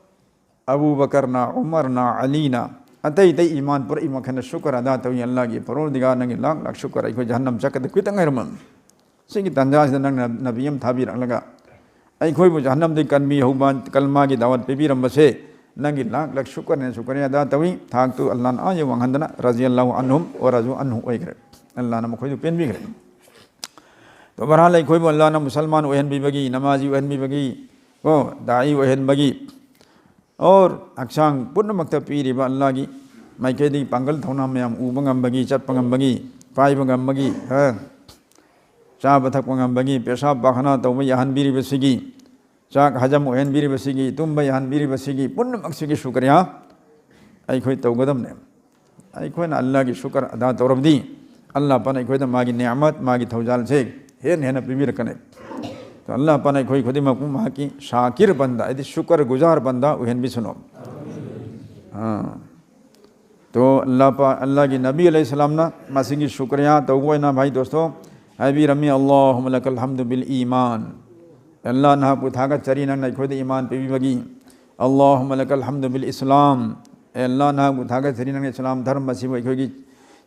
ꯑꯕꯨ ꯕꯀꯔꯅ, ꯎꯃꯔꯅ, ꯑꯂꯤꯅ, ꯑꯇꯩ ꯑꯇꯩ ꯏꯃꯥꯟ ꯄꯨꯔꯛꯏ ꯃꯈꯩꯅ ꯁꯨꯀꯔ ꯑꯗꯥ ꯇꯧꯏ, "ꯑꯜꯂꯥꯒꯤ ꯄꯔꯣꯔꯗꯤꯒꯥꯔ, ꯅꯪꯒꯤ ꯂꯥꯛ ꯂꯥꯛ ꯁꯨꯀꯔ, ꯑꯩꯈꯣꯏ ꯖꯍꯟꯅꯝ ꯆꯠꯀꯗꯕ ꯈꯤꯇꯪ ꯉꯥꯏꯔꯝꯃꯕꯅꯤ꯫ ꯁꯤꯒꯤ ꯇꯥꯟꯖꯥꯁꯤꯗ ꯅꯪꯅ ꯅꯕꯤ ꯑꯃ ꯊꯥꯕꯤꯔꯛꯂꯒ ꯑꯩꯈꯣꯏꯕꯨ ꯖꯍꯟꯅꯝꯗꯒꯤ ꯀꯟꯕꯤꯍꯧꯕ, ꯀꯜꯃꯥꯒꯤ ꯗꯥꯋꯠ ꯄꯤꯕꯤꯔꯝꯕꯁꯦ ꯅꯪꯒꯤ ꯂꯥꯛ ꯂꯥꯛ ꯁꯨꯀꯔꯅꯦ, ꯁꯨꯀꯔꯅꯦ ꯑꯗꯥ ꯇꯧꯏ꯫" ꯊꯥꯛꯇꯨ ꯑꯜꯂꯥꯅ ꯑꯥ ꯌꯧ ꯋꯥꯡꯍꯟꯗꯅ, "ꯔꯖꯤꯌꯜꯂꯥꯍꯨ ꯑꯟꯍꯨꯝ ꯋ ꯔꯖꯨ ꯑꯟꯍꯨ" ꯑꯣꯏꯈ꯭ꯔꯦ꯫ ꯑꯜꯂꯥꯅ ꯃꯈꯣꯏꯗꯨ ꯄꯦꯟꯕꯤꯈ꯭ꯔꯦ꯫ ꯇꯣ ꯕꯍꯔꯍꯥꯜ ꯑꯩꯈꯣꯏꯕꯨ ꯑꯜꯂꯥꯅ ꯃꯨꯁꯜꯃꯥꯟ ꯑꯣꯏꯍꯟꯕꯤꯕꯒꯤ, ꯅꯃꯥꯖꯤ ꯑꯣꯏꯍꯟꯕꯤꯕꯒꯤ, ꯀꯣ, ꯗꯥꯏ ꯑꯣꯏꯍꯟꯕꯒꯤ, ꯑꯣꯔ ꯍꯛꯆꯥꯡ ꯄꯨꯝꯅꯃꯛꯇ ꯄꯤꯔꯤꯕ ꯑꯜꯂꯥꯒꯤ ꯃꯥꯏꯀꯩꯗꯒꯤ ꯄꯥꯡꯒꯜ ꯊꯧꯅꯥ ꯃꯌꯥꯝ ꯎꯕ ꯉꯝꯕꯒꯤ, ꯆꯠꯄ ꯉꯝꯕꯒꯤ, ꯄꯥꯏꯕ ꯉꯝꯕꯒꯤ, ꯍꯥ, ꯆꯥꯕ ꯊꯛꯄ ꯉꯝꯕꯒꯤ, ꯄꯦꯁꯥꯕ ꯄꯥꯈꯅꯥ ꯇꯧꯕ ꯌꯥꯍꯟꯕꯤꯔꯤꯕꯁꯤꯒꯤ, ꯆꯥꯛ ꯍꯖꯝ ꯑꯣꯏꯍꯟꯕꯤꯔꯤꯕꯁꯤꯒꯤ, ꯇꯨꯝꯕ ꯌꯥꯍꯟꯕꯤꯔꯤꯕꯁꯤꯒꯤ ꯄꯨꯝꯅꯃꯛꯁꯤꯒꯤ ꯁꯨꯀ꯭ꯔꯤꯌꯥ ꯑꯩꯈꯣꯏ ꯇꯧꯒꯗꯕꯅꯦ꯫ ꯑꯩꯈꯣꯏꯅ ꯑꯜꯂꯥꯒꯤ ꯁꯨꯀꯔ ꯑꯗꯥ ꯇꯧꯔꯕꯗꯤ ꯑꯜꯂꯥꯍ ꯄꯥꯛꯅ ꯑꯩꯈꯣꯏꯗ ꯃꯥꯒꯤ ꯅꯤꯌꯥꯃꯠ, ꯃꯥꯒꯤ ꯊꯧꯖꯥꯜꯁꯦ ꯍꯦꯟꯅ ꯍꯦꯟꯅ ꯄꯤꯕꯤꯔꯛꯀꯅꯤ꯫ ꯑꯜꯂꯥꯍ ꯄꯥꯛꯅ ꯑꯩꯈꯣꯏ ꯈꯨꯗꯤꯡꯃꯛꯄꯨ ꯃꯍꯥꯛꯀꯤ ꯁꯥꯀꯤꯔ ꯕꯟꯗꯥ, ꯍꯥꯏꯗꯤ ꯁꯨꯀꯔ ꯒꯨꯖꯥꯔ ꯕꯟꯗꯥ ꯑꯣꯏꯍꯟꯕꯤꯁꯅꯨ꯫ ꯑꯥ꯫ ꯇꯣ ꯑꯜꯂꯥꯍ ꯄꯥꯛ, ꯑꯜꯂꯥꯍꯒꯤ ꯅꯕꯤ ꯑꯂꯩꯍꯤ ꯁꯂꯥꯝꯅ ꯃꯁꯤꯒꯤ ꯁꯨꯀ꯭ꯔꯤꯌꯥ ꯇꯧꯕ ꯑꯣꯏꯅ, ꯚꯥꯏ ꯗꯣꯁꯇꯣ, ꯍꯥꯏꯕꯤꯔꯝꯃꯤ, "ꯑꯜꯂꯥꯍꯨꯝꯃ ꯂꯀꯜ ꯍꯝꯗꯨ ꯕꯤꯜ ꯏꯃꯥꯟ", ꯑꯜꯂꯥꯍ ꯅꯍꯥꯛꯄꯨ ꯊꯥꯒꯠꯆꯔꯤ ꯅꯪꯅ ꯑꯩꯈꯣꯏꯗ ꯏꯃꯥꯟ ꯄꯤꯕꯤꯕꯒꯤ꯫ "ꯑꯜꯂꯥꯍꯨꯝꯃ ꯂꯀꯜ ꯍꯝꯗꯨ ꯕꯤꯜ ꯏꯁꯂꯥꯝ", ꯑꯦ ꯑꯜꯂꯥꯍ ꯅꯍꯥꯛꯄꯨ ꯊꯥꯒꯠꯆꯔꯤ ꯅꯪꯅ ꯏꯁꯂꯥꯝ ꯙꯔꯃ ꯑꯁꯤꯕꯨ ꯑꯩꯈꯣꯏꯒꯤ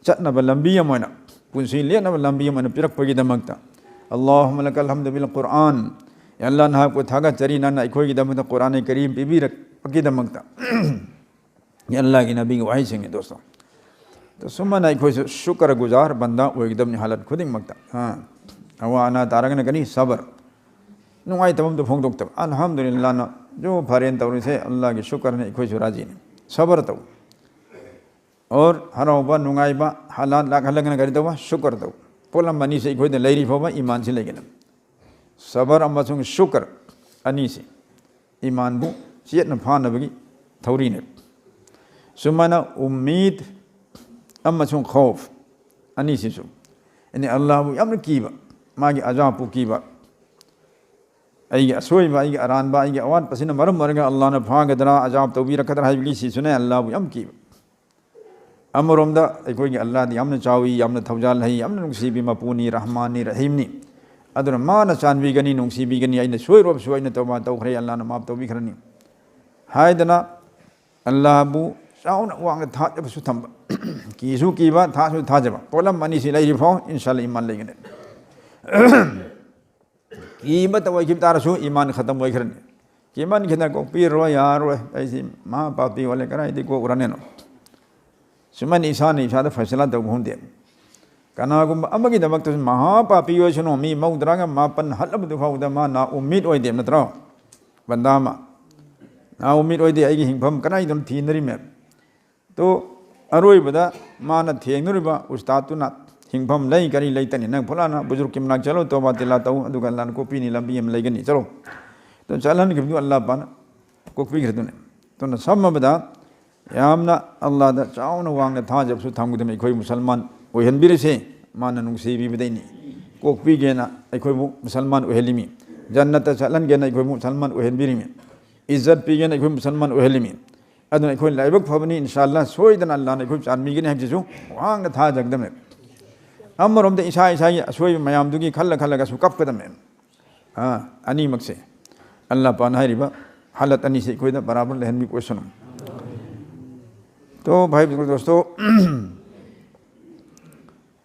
ꯆꯠꯅꯕ ꯂꯝꯕꯤ ꯑꯃ ꯑꯣꯏꯅ, ꯄꯨꯟꯁꯤ ꯂꯦꯞꯅꯕ ꯂꯝꯕꯤ ꯑꯃ ꯑꯣꯏꯅ ꯄꯤꯔꯛꯄꯒꯤꯗꯃꯛꯇ꯫ "ꯑꯜꯂꯥꯍꯨꯝꯃ ꯂꯀꯜ ꯍꯝꯗꯨ ꯕꯤꯜ ꯀꯨꯔꯑꯥꯟ", ꯑꯦ ꯑꯜꯂꯥꯍ ꯅꯍꯥꯛꯄꯨ ꯊꯥꯒꯠꯆꯔꯤ ꯅꯪꯅ ꯑꯩꯈꯣꯏꯒꯤꯗꯃꯛꯇ ꯀꯨꯔꯑꯥꯟ ꯀꯔꯤꯝ ꯄꯤꯕꯤꯔꯛꯄꯒꯤꯗꯃꯛꯇ꯫ ꯑꯜꯂꯥꯍꯒꯤ ꯅꯕꯤꯒꯤ ꯋꯥꯍꯩꯁꯤꯡꯅꯤ ꯗꯣꯁꯇꯣ꯫ ꯑꯗꯣ ꯁꯨꯃꯥꯏꯅ ꯑꯩꯈꯣꯏꯁꯨ ꯁꯨꯀꯔ ꯒꯨꯖꯥꯔ ꯕꯟꯗꯥ ꯑꯣꯏꯒꯗꯕꯅꯤ ꯍꯥꯂꯠ ꯈꯨꯗꯤꯡꯃꯛꯇ꯫ ꯑꯥ, ꯑꯋꯥ ꯑꯅꯥ ꯇꯥꯔꯒꯅ ꯀꯔꯤ? ꯁꯕꯔ꯫ ꯅꯨꯡꯉꯥꯏꯇꯕ ꯑꯝꯇ ꯐꯣꯡꯗꯣꯛꯇꯕ, "ꯑꯜꯍꯝꯗꯨꯂꯤꯜꯂꯥꯍꯅ ꯖꯣ ꯐꯔꯦꯅ ꯇꯧꯔꯤꯁꯦ, ꯑꯜꯂꯥꯍꯒꯤ ꯁꯨꯀꯔꯅꯤ, ꯑꯩꯈꯣꯏꯁꯨ ꯔꯥꯖꯤꯅꯤ"꯫ ꯁꯕꯔ ꯇꯧ꯫ ꯑꯣꯔ ꯍꯔꯥꯎꯕ, ꯅꯨꯡꯉꯥꯏꯕ, ꯍꯥꯂꯥꯠ ꯂꯥꯛꯍꯜꯂꯒꯅ ꯀꯔꯤ ꯇꯧꯕ? ꯁꯨꯀꯔ ꯇꯧ꯫ ꯄꯣꯠꯂꯝ ꯑꯅꯤꯁꯤ ꯑꯩꯈꯣꯏꯗ ꯂꯩꯔꯤ ꯐꯥꯎꯕ ꯏꯃꯥꯟꯁꯤ ꯂꯩꯒꯅꯤ꯫ ꯁꯕꯔ ꯑꯃꯁꯨꯡ ꯁꯨꯀꯔ ꯑꯅꯤꯁꯤ ꯏꯃꯥꯟꯕꯨ ꯆꯦꯠꯅ ꯐꯥꯅꯕꯒꯤ ꯊꯧꯔꯤꯅꯤ꯫ ꯁꯨꯃꯥꯏꯅ ꯎꯝꯃꯤꯗ ꯑꯃꯁꯨꯡ ꯈꯧꯐ ꯑꯅꯤꯁꯤꯁꯨ, ꯑꯩꯅ ꯑꯜꯂꯥꯍꯕꯨ ꯌꯥꯝꯅ ꯀꯤꯕ, ꯃꯥꯒꯤ ꯑꯖꯥꯕꯄꯨ ꯀꯤꯕ, ꯑꯩꯒꯤ ꯑꯁꯣꯏꯕ, ꯑꯩꯒꯤ ꯑꯔꯥꯟꯕ, ꯑꯩꯒꯤ ꯑꯋꯥꯠꯄꯁꯤꯅ ꯃꯔꯝ ꯑꯣꯏꯔꯒ ꯑꯜꯂꯥꯍꯅ ꯐꯥꯒꯗ꯭ꯔꯥ, ꯑꯖꯥꯕ ꯇꯧꯕꯤꯔꯛꯀꯗ꯭ꯔꯥ ꯍꯥꯏꯕꯒꯤ ꯁꯤꯁꯨꯅꯦ ꯑꯜꯂꯥꯍꯕꯨ ꯌꯥꯝ ꯀꯤꯕ꯫ ꯑꯃꯔꯣꯝꯗ ꯑꯩꯈꯣꯏꯒꯤ ꯑꯜꯂꯥꯍꯗꯤ ꯌꯥꯝꯅ ꯆꯥꯎꯏ, ꯌꯥꯝꯅ ꯊꯧꯖꯥꯜ ꯍꯩ, ꯌꯥꯝꯅ ꯅꯨꯡꯁꯤꯕꯤ ꯃꯄꯨꯅꯤ, ꯔꯍꯃꯥꯟꯅꯤ, ꯔꯍꯤꯝꯅꯤ꯫ ꯑꯗꯨꯅ ꯃꯥꯅ ꯆꯥꯟꯕꯤꯒꯅꯤ, ꯅꯨꯡꯁꯤꯕꯤꯒꯅꯤ, ꯑꯩꯅ ꯁꯣꯏꯔꯨꯕꯁꯨ ꯑꯩꯅ ꯇꯧꯕ ꯇꯧꯈ꯭ꯔꯦ, ꯑꯜꯂꯥꯍꯅ ꯃꯥꯐ ꯇꯧꯕꯤꯈ꯭ꯔꯅꯤ ꯍꯥꯏꯗꯅ ꯑꯜꯂꯥꯍꯕꯨ ꯆꯥꯎꯅ ꯋꯥꯡꯅ ꯊꯥꯖꯕꯁꯨ ꯊꯝꯕ꯫ ꯀꯤꯁꯨ ꯀꯤꯕ, ꯊꯥꯁꯨ ꯊꯥꯖꯕ꯫ ꯄꯣꯠꯂꯝ ꯑꯅꯤꯁꯤ ꯂꯩꯔꯤ ꯐꯥꯎ ꯏꯟꯁꯥꯜꯂꯥꯍ ꯏꯃꯥꯟ ꯂꯩꯒꯅꯤ꯫ ꯀꯤꯕꯇ ꯑꯣꯏꯈꯤꯕ ꯇꯥꯔꯁꯨ ꯏꯃꯥꯟ ꯈꯇꯝ ꯑꯣꯏꯈ꯭ꯔꯅꯤ꯫ ꯀꯤꯃꯟꯈꯤꯗꯅ ꯀꯣꯛꯄꯤꯔꯔꯣꯏ, ꯌꯥꯔꯔꯣꯏ, ꯑꯩꯁꯤ ꯃꯍꯥ ꯄꯥꯄꯤ ꯑꯣꯜꯂꯦ, ꯀꯗꯥꯏꯗꯒꯤ ꯀꯣꯛꯎꯔꯅꯤꯅꯣ? ꯁꯨꯃꯥꯏꯅ ꯏꯁꯥꯅ ꯏꯁꯥꯗ ꯐꯩꯁꯂꯥ ꯇꯧꯕ ꯍꯧꯅꯗꯦ꯫ ꯀꯅꯥꯒꯨꯝꯕ ꯑꯃꯒꯤꯗꯃꯛꯇꯁꯨ ꯃꯍꯥ ꯄꯥꯄꯤ ꯑꯣꯏꯁꯅꯨ, ꯃꯤ ꯃꯧꯗ꯭ꯔꯥꯒ ꯃꯥꯄꯟ ꯍꯠꯂꯕꯗꯨ ꯐꯥꯎꯕꯗ ꯃꯥ ꯅꯥ ꯎꯝꯃꯤꯗ ꯑꯣꯏꯗꯦ, ꯅꯠꯇ꯭ꯔꯣ? ꯕꯟꯗꯥ ꯑꯃ ꯅꯥ ꯎꯝꯃꯤꯗ ꯑꯣꯏꯗꯦ, ꯑꯩꯒꯤ ꯍꯤꯡꯐꯝ ꯀꯗꯥꯏꯗꯅꯣ ꯊꯤꯅꯔꯤꯃꯦ꯫ ꯇꯣ, ꯑꯔꯣꯏꯕꯗ ꯃꯥꯅ ꯊꯦꯡꯅꯔꯤꯕ ꯎꯁꯇꯥꯗꯇꯨꯅ ꯍꯤꯡꯐꯝ ꯂꯩ, ꯀꯔꯤ ꯂꯩꯇꯅꯤ? ꯅꯪ ꯐꯂꯥꯅ ꯕꯨꯖꯨꯔꯒꯀꯤ ꯃꯅꯥꯛ ꯆꯠꯂꯣ, ꯇꯣꯕꯥ ꯇꯤꯂꯥ ꯇꯧ, ꯑꯗꯨꯒ ꯑꯜꯂꯥꯍꯅ ꯀꯣꯛꯄꯤꯅꯤ, ꯂꯝꯕꯤ ꯑꯃ ꯂꯩꯒꯅꯤ, ꯆꯠꯂꯣ꯫ ꯑꯗꯨ ꯆꯠꯍꯟꯈꯤꯕꯗꯨ ꯑꯜꯂꯥꯍ ꯄꯥꯛꯅ ꯀꯣꯛꯄꯤꯈ꯭ꯔꯗꯨꯅꯤ꯫ ꯑꯗꯨꯅ ꯁꯝꯃꯕꯗ ꯌꯥꯝꯅ ꯑꯜꯂꯥꯍꯗ ꯆꯥꯎꯅ ꯋꯥꯡꯅ ꯊꯥꯖꯕꯁꯨ ꯊꯝꯒꯗꯕꯅꯤ꯫ ꯑꯩꯈꯣꯏ ꯃꯨꯁꯜꯃꯥꯟ ꯑꯣꯏꯍꯟꯕꯤꯔꯤꯁꯦ ꯃꯥꯅ ꯅꯨꯡꯁꯤꯕꯤꯕꯗꯩꯅꯤ꯫ ꯀꯣꯛꯄꯤꯒꯦꯅ ꯑꯩꯈꯣꯏꯕꯨ ꯃꯨꯁꯜꯃꯥꯟ ꯑꯣꯏꯍꯜꯂꯤꯃꯤ꯫ ꯖꯟꯅꯠꯇ ꯆꯠꯍꯟꯒꯦꯅ ꯑꯩꯈꯣꯏꯕꯨ ꯃꯨꯁꯜꯃꯥꯟ ꯑꯣꯏꯍꯟꯕꯤꯔꯤꯃꯤ꯫ ꯏꯖꯠ ꯄꯤꯒꯦꯅ ꯑꯩꯈꯣꯏ ꯃꯨꯁꯜꯃꯥꯟ ꯑꯣꯏꯍꯜꯂꯤꯃꯤ꯫ ꯑꯗꯨꯅ ꯑꯩꯈꯣꯏ ꯂꯥꯏꯕꯛ ꯐꯕꯅꯤ, ꯏꯟꯁꯥ ꯑꯜꯂꯥꯍ ꯁꯣꯏꯗꯅ ꯑꯜꯂꯥꯍꯅ ꯑꯩꯈꯣꯏ ꯆꯥꯟꯕꯤꯒꯅꯤ ꯍꯥꯏꯕꯁꯤꯁꯨ ꯋꯥꯡꯅ ꯊꯥꯖꯒꯗꯕꯅꯤ꯫ ꯑꯃꯔꯣꯝꯗ ꯏꯁꯥ ꯏꯁꯥꯒꯤ ꯑꯁꯣꯏꯕ ꯃꯌꯥꯝꯗꯨꯒꯤ ꯈꯜꯂ ꯈꯜꯂꯒꯁꯨ ꯀꯞꯀꯗꯕꯅꯤ꯫ ꯑꯥ, ꯑꯅꯤꯃꯛꯁꯦ ꯑꯜꯂꯥꯍ ꯄꯥꯛꯅ ꯍꯥꯏꯔꯤꯕ ꯍꯥꯂꯠ ꯑꯅꯤꯁꯦ ꯑꯩꯈꯣꯏꯗ ꯕꯔꯥꯕꯔ ꯂꯩꯍꯟꯕꯤꯕ ꯑꯣꯏꯁꯅꯨ꯫ ꯇꯣ ꯚꯥꯏ ꯗꯣꯁꯇꯣ,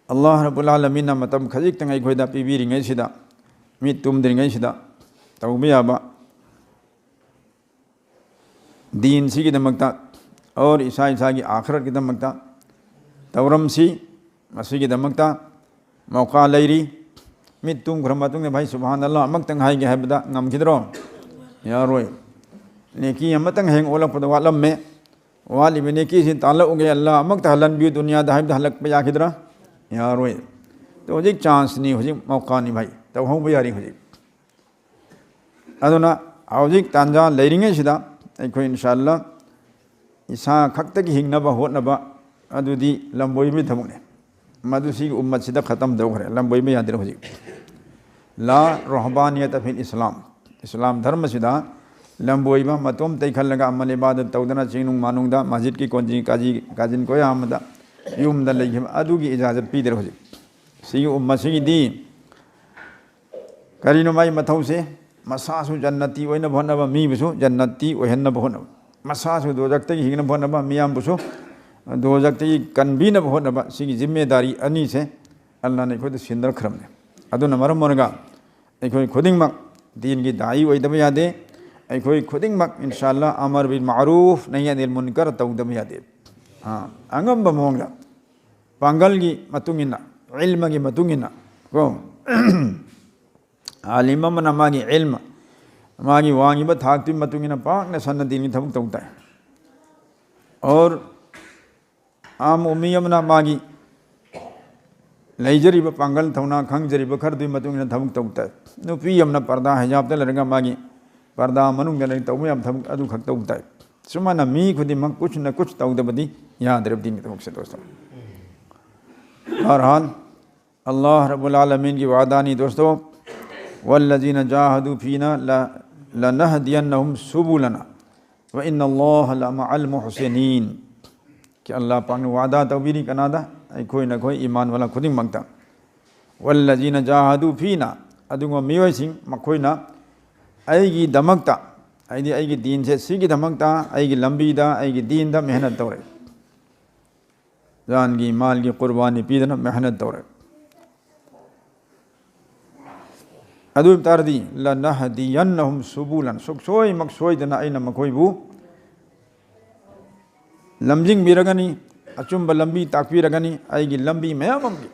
ꯑꯜꯂꯥꯍ ꯔꯕꯨꯜ ꯑꯥꯂꯃꯤꯟꯅ ꯃꯇꯝ ꯈꯖꯤꯛꯇꯪ ꯑꯩꯈꯣꯏꯗ ꯄꯤꯕꯤꯔꯤꯉꯩꯁꯤꯗ, ꯃꯤꯠ ꯇꯨꯝꯗ꯭ꯔꯤꯉꯩꯁꯤꯗ ꯇꯧꯕ ꯌꯥꯕ ꯗꯤꯟꯁꯤꯒꯤꯗꯃꯛꯇ ꯑꯣꯔ ꯏꯁꯥ ꯏꯁꯥꯒꯤ ꯑꯥꯈꯔꯠꯀꯤꯗꯃꯛꯇ ꯇꯧꯔꯝꯁꯤ꯫ ꯃꯁꯤꯒꯤꯗꯃꯛꯇ ꯃꯧꯀꯥ ꯂꯩꯔꯤ꯫ ꯃꯤꯠ ꯇꯨꯝꯈ꯭ꯔ ꯃꯇꯨꯡꯗ, "ꯚꯥꯏ, ꯁꯨꯕꯍꯥꯅꯜꯂꯥꯍ ꯑꯃꯛꯇꯪ ꯍꯥꯏꯒꯦ" ꯍꯥꯏꯕꯗ ꯉꯝꯈꯤꯗ꯭ꯔꯣ? ꯌꯥꯔꯣꯏ꯫ ꯅꯦꯀꯤ ꯑꯃꯇꯪ ꯍꯌꯦꯡ ꯑꯣꯜꯂꯛꯄꯗ ꯋꯥꯠꯂꯝꯃꯦ, ꯋꯥꯠꯂꯤꯕ ꯅꯦꯀꯤꯁꯤ ꯇꯥꯜꯂꯛꯎꯒꯦ, "ꯑꯜꯂꯥꯍ ꯑꯃꯛꯇ ꯍꯜꯍꯟꯕꯤꯌꯨ ꯗꯨꯅꯤꯌꯥꯗ" ꯍꯥꯏꯕꯗ ꯍꯜꯂꯛꯄ ꯌꯥꯈꯤꯗ꯭ꯔꯥ? ꯌꯥꯔꯣꯏ꯫ ꯑꯗꯣ ꯍꯧꯖꯤꯛ ꯆꯥꯟꯁꯅꯤ, ꯍꯧꯖꯤꯛ ꯃꯧꯀꯥꯅꯤ ꯚꯥꯏ, ꯇꯧꯍꯧꯕ ꯌꯥꯔꯤ ꯍꯧꯖꯤꯛ꯫ ꯑꯗꯨꯅ ꯍꯧꯖꯤꯛ ꯇꯥꯟꯖꯥ ꯂꯩꯔꯤꯉꯩꯁꯤꯗ ꯑꯩꯈꯣꯏ ꯏꯟꯁꯥ ꯑꯜꯂꯥꯍ ꯏꯁꯥ ꯈꯛꯇꯒꯤ ꯍꯤꯡꯅꯕ ꯍꯣꯠꯅꯕ ꯑꯗꯨꯗꯤ ꯂꯝꯕꯣꯏꯕꯒꯤ ꯊꯕꯛꯅꯤ꯫ ꯃꯗꯨ ꯁꯤꯒꯤ ꯎꯝꯃꯠꯁꯤꯗ ꯈꯇꯝ ꯇꯧꯈ꯭ꯔꯦ, ꯂꯝꯕꯣꯏꯕ ꯌꯥꯗ꯭ꯔꯦ ꯍꯧꯖꯤꯛ꯫ ꯂꯥ ꯔꯣꯍꯕꯥꯅꯤꯌꯠ ꯐꯤꯜ ꯏꯁꯂꯥꯝ꯫ ꯏꯁꯂꯥꯝ ꯙꯔꯃꯁꯤꯗ ꯂꯝꯕꯣꯏꯕ, ꯃꯇꯣꯝ ꯇꯩꯈꯜꯂꯒ ꯑꯃꯜ ꯏꯕꯥꯗꯠ ꯇꯧꯗꯅ ꯆꯤꯡꯅꯨꯡ ꯃꯥꯅꯨꯡꯗ ꯃꯁꯖꯤꯗꯀꯤ ꯀꯣꯟꯖꯤ ꯀꯥꯖꯤ ꯀꯥꯖꯤꯟ ꯀꯣꯌꯥ ꯑꯃꯗ ꯌꯨꯝꯗ ꯂꯩꯈꯤꯕ ꯑꯗꯨꯒꯤ ꯏꯖꯥꯖꯠ ꯄꯤꯗ꯭ꯔꯦ ꯍꯧꯖꯤꯛ꯫ ꯁꯤꯒꯤ ꯎꯝꯃꯠꯁꯤꯒꯤꯗꯤ ꯀꯔꯤꯅꯣ ꯃꯥꯒꯤ ꯃꯊꯧꯁꯦ? ꯃꯁꯥꯁꯨ ꯖꯟꯅꯇꯤ ꯑꯣꯏꯅꯕ ꯍꯣꯠꯅꯕ, ꯃꯤꯕꯨꯁꯨ ꯖꯟꯅꯇꯤ ꯑꯣꯏꯍꯟꯅꯕ ꯍꯣꯠꯅꯕ꯫ ꯃꯁꯥꯁꯨ ꯗꯣꯖꯛꯇꯒꯤ ꯍꯤꯡꯅꯕ ꯍꯣꯠꯅꯕ, ꯃꯤꯌꯥꯝꯕꯨꯁꯨ ꯗꯣꯖꯛꯇꯒꯤ ꯀꯟꯕꯤꯅꯕ ꯍꯣꯠꯅꯕ, ꯁꯤꯒꯤ ꯖꯤꯝꯃꯦꯗꯥꯔꯤ ꯑꯅꯤꯁꯦ ꯑꯜꯂꯥꯍꯅ ꯑꯩꯈꯣꯏꯗ ꯁꯤꯟꯅꯔꯛꯈ꯭ꯔꯕꯅꯤ꯫ ꯑꯗꯨꯅ ꯃꯔꯝ ꯑꯣꯏꯔꯒ ꯑꯩꯈꯣꯏ ꯈꯨꯗꯤꯡꯃꯛ ꯗꯤꯟꯒꯤ ꯗꯥꯏ ꯑꯣꯏꯗꯕ ꯌꯥꯗꯦ꯫ ꯑꯩꯈꯣꯏ ꯈꯨꯗꯤꯡꯃꯛ ꯏꯟꯁꯥ ꯑꯜꯂꯥꯍ ꯑꯃꯔ ꯕꯤꯜ ꯃꯥꯔꯨꯐ ꯅꯍꯤ ꯑꯅꯤꯜ ꯃꯨꯟꯀꯔ ꯇꯧꯗꯕ ꯌꯥꯗꯦ꯫ ꯑꯥ, ꯑꯉꯝꯕ ꯃꯑꯣꯡꯗ ꯄꯥꯡꯒꯜꯒꯤ ꯃꯇꯨꯡ ꯏꯟꯅ, ꯏꯜꯃꯒꯤ ꯃꯇꯨꯡ ꯏꯟꯅ ꯀꯣ, ꯑꯥꯂꯤꯝ ꯑꯃꯅ ꯃꯥꯒꯤ ꯏꯜꯃ, ꯃꯥꯒꯤ ꯋꯥꯡꯉꯤꯕ ꯊꯥꯛꯇꯨꯒꯤ ꯃꯇꯨꯡ ꯏꯟꯅ ꯄꯥꯛꯅ ꯁꯟꯅ ꯗꯤꯟꯒꯤ ꯊꯕꯛ ꯇꯧ ꯇꯥꯏ꯫ ꯑꯣꯔ ꯑꯥꯝ ꯎꯃꯤ ꯑꯃꯅ ꯃꯥꯒꯤ ꯂꯩꯖꯔꯤꯕ ꯄꯥꯡꯒꯜ ꯊꯧꯅꯥ ꯈꯪꯖꯔꯤꯕ ꯈꯔꯗꯨꯒꯤ ꯃꯇꯨꯡ ꯏꯟꯅ ꯊꯕꯛ ꯇꯧ ꯇꯥꯏ꯫ ꯅꯨꯄꯤ ꯑꯃꯅ ꯄꯔꯗꯥ ꯍꯤꯖꯥꯕꯇ ꯂꯩꯔꯒ ꯃꯥꯒꯤ ꯄꯔꯗꯥ ꯃꯅꯨꯡꯗ ꯂꯩꯔꯒ ꯇꯧꯕ ꯌꯥꯕ ꯊꯕꯛ ꯑꯗꯨꯈꯛ ꯇꯧ ꯇꯥꯏ꯫ ꯁꯨꯃꯥꯏꯅ ꯃꯤ ꯈꯨꯗꯤꯡꯃꯛ ꯀꯨꯠꯅ ꯀꯨꯠ ꯇꯧꯗꯕꯗꯤ ꯌꯥꯗ꯭ꯔꯕ ꯗꯤꯟꯒꯤ ꯊꯕꯛꯁꯦ ꯗꯣꯁꯇꯣ꯫ ꯕꯍꯔꯍꯥꯜ, ꯑꯜꯂꯥꯍ ꯔꯕꯨꯜ ꯑꯥꯂꯃꯤꯟꯒꯤ ꯋꯥꯗꯥꯅꯤ ꯗꯣꯁꯇꯣ, "ꯋꯜꯂꯖꯤꯅ ꯖꯥꯍꯗꯨ ꯐꯤꯅ ꯂ-, ꯂꯅꯍꯗꯤꯌꯟꯅꯍꯨꯝ ꯁꯨꯕꯨꯂꯅ ꯋ ꯏꯟꯅ ꯑꯜꯂꯥꯍ ꯂꯃꯑꯜ ꯃꯨꯍꯁꯤꯅꯤꯟ"꯫ ꯀꯤ ꯑꯜꯂꯥꯍ ꯄꯥꯛꯅ ꯋꯥꯗꯥ ꯇꯧꯕꯤꯔꯤ ꯀꯅꯥꯗ? ꯑꯩꯈꯣꯏ ꯅꯈꯣꯏ ꯏꯃꯥꯟ ꯋꯥꯂꯥ ꯈꯨꯗꯤꯡꯃꯛꯇ꯫ "ꯋꯜꯂꯖꯤꯅ ꯖꯥꯍꯗꯨ ꯐꯤꯅ"꯫ ꯑꯗꯨꯒꯨꯝꯕ ꯃꯤꯑꯣꯏꯁꯤꯡ, ꯃꯈꯣꯏꯅ ꯑꯩꯒꯤꯗꯃꯛꯇ, ꯍꯥꯏꯗꯤ ꯑꯩꯒꯤ ꯗꯤꯟꯁꯦ ꯁꯤꯒꯤꯗꯃꯛꯇ, ꯑꯩꯒꯤ ꯂꯝꯕꯤꯗ, ꯑꯩꯒꯤ ꯗꯤꯟꯗ ꯃꯦꯍꯅꯠ ꯇꯧꯔꯦ꯫ ꯖꯥꯟꯒꯤ, ꯃꯥꯜꯒꯤ ꯀꯨꯔꯕꯥꯅꯤ ꯄꯤꯗꯅ ꯃꯦꯍꯅꯠ ꯇꯧꯔꯦ꯫ ꯑꯗꯨ ꯑꯣꯏꯕ ꯇꯥꯔꯗꯤ, "ꯂꯅꯍꯗꯤꯌꯟꯅꯍꯨꯝ ꯁꯨꯕꯨꯂꯟ", ꯁꯨꯛꯁꯣꯏꯃꯛ ꯁꯣꯏꯗꯅ ꯑꯩꯅ ꯃꯈꯣꯏꯕꯨ ꯂꯝꯖꯤꯡꯕꯤꯔꯒꯅꯤ, ꯑꯆꯨꯝꯕ ꯂꯝꯕꯤ ꯇꯥꯛꯄꯤꯔꯒꯅꯤ꯫ ꯑꯩꯒꯤ ꯂꯝꯕꯤ ꯃꯌꯥꯝ ꯑꯃꯒꯤ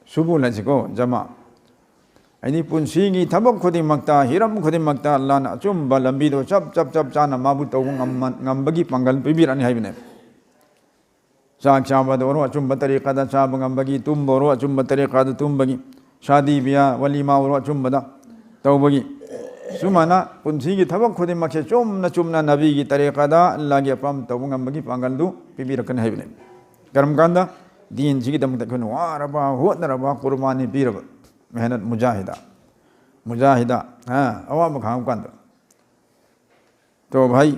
ꯁꯨꯕꯨꯜ ꯍꯥꯏꯁꯤꯀꯣ, ꯖꯃꯥ꯫ ꯍꯥꯏꯗꯤ ꯄꯨꯟꯁꯤꯒꯤ ꯊꯕꯛ ꯈꯨꯗꯤꯡꯃꯛꯇ, ꯍꯤꯔꯝ ꯈꯨꯗꯤꯡꯃꯛꯇ ꯑꯜꯂꯥꯅ ꯑꯆꯨꯝꯕ ꯂꯝꯕꯤꯗꯣ ꯆꯞ ꯆꯞ ꯆꯞ ꯆꯥꯅ ꯃꯥꯕꯨ ꯇꯧꯕ ꯉꯝꯃ-, ꯉꯝꯕꯒꯤ ꯄꯥꯡꯒꯜ ꯄꯤꯕꯤꯔꯛꯑꯅꯤ ꯍꯥꯏꯕꯅꯦ꯫ ꯆꯥꯛ ꯆꯥꯕꯗ ꯑꯣꯏꯔꯣ, ꯑꯆꯨꯝꯕ ꯇꯔꯤꯀꯥꯗ ꯆꯥꯕ ꯉꯝꯕꯒꯤ, ꯇꯨꯝꯕ ꯑꯣꯏꯔꯣ, ꯑꯆꯨꯝꯕ ꯇꯔꯤꯀꯥꯗ ꯇꯨꯝꯕꯒꯤ, ꯁꯥꯗꯤ ꯕꯤꯌꯥ, ꯋꯥꯂꯤꯃꯥ ꯑꯣꯏꯔꯣ, ꯑꯆꯨꯝꯕꯗ ꯇꯧꯕꯒꯤ꯫ ꯁꯨꯃꯥꯏꯅ ꯄꯨꯟꯁꯤꯒꯤ ꯊꯕꯛ ꯈꯨꯗꯤꯡꯃꯛꯁꯦ ꯆꯨꯝꯅ ꯆꯨꯝꯅ ꯅꯕꯤꯒꯤ ꯇꯔꯤꯀꯥꯗ, ꯑꯜꯂꯥꯒꯤ ꯑꯄꯥꯝꯕ ꯇꯧꯕ ꯉꯝꯕꯒꯤ ꯄꯥꯡꯒꯜꯗꯨ ꯄꯤꯕꯤꯔꯛꯀꯅꯤ ꯍꯥꯏꯕꯅꯤ꯫ ꯀꯔꯝ ꯀꯥꯟꯗ? ꯗꯤꯟꯁꯤꯒꯤꯗꯃꯛꯇ ꯑꯩꯈꯣꯏꯅ ꯋꯥꯔꯕ, ꯍꯣꯠꯅꯔꯕ, ꯀꯨꯔꯕꯥꯅꯤ ꯄꯤꯔꯕ, ꯃꯦꯍꯅꯠ ꯃꯨꯖꯥꯍꯤꯗꯥ, ꯃꯨꯖꯥꯍꯤꯗꯥ, ꯍꯥ, ꯑꯋꯥꯕ ꯈꯥꯡꯕ ꯀꯥꯟꯗ꯫ ꯇꯣ ꯚꯥꯏ,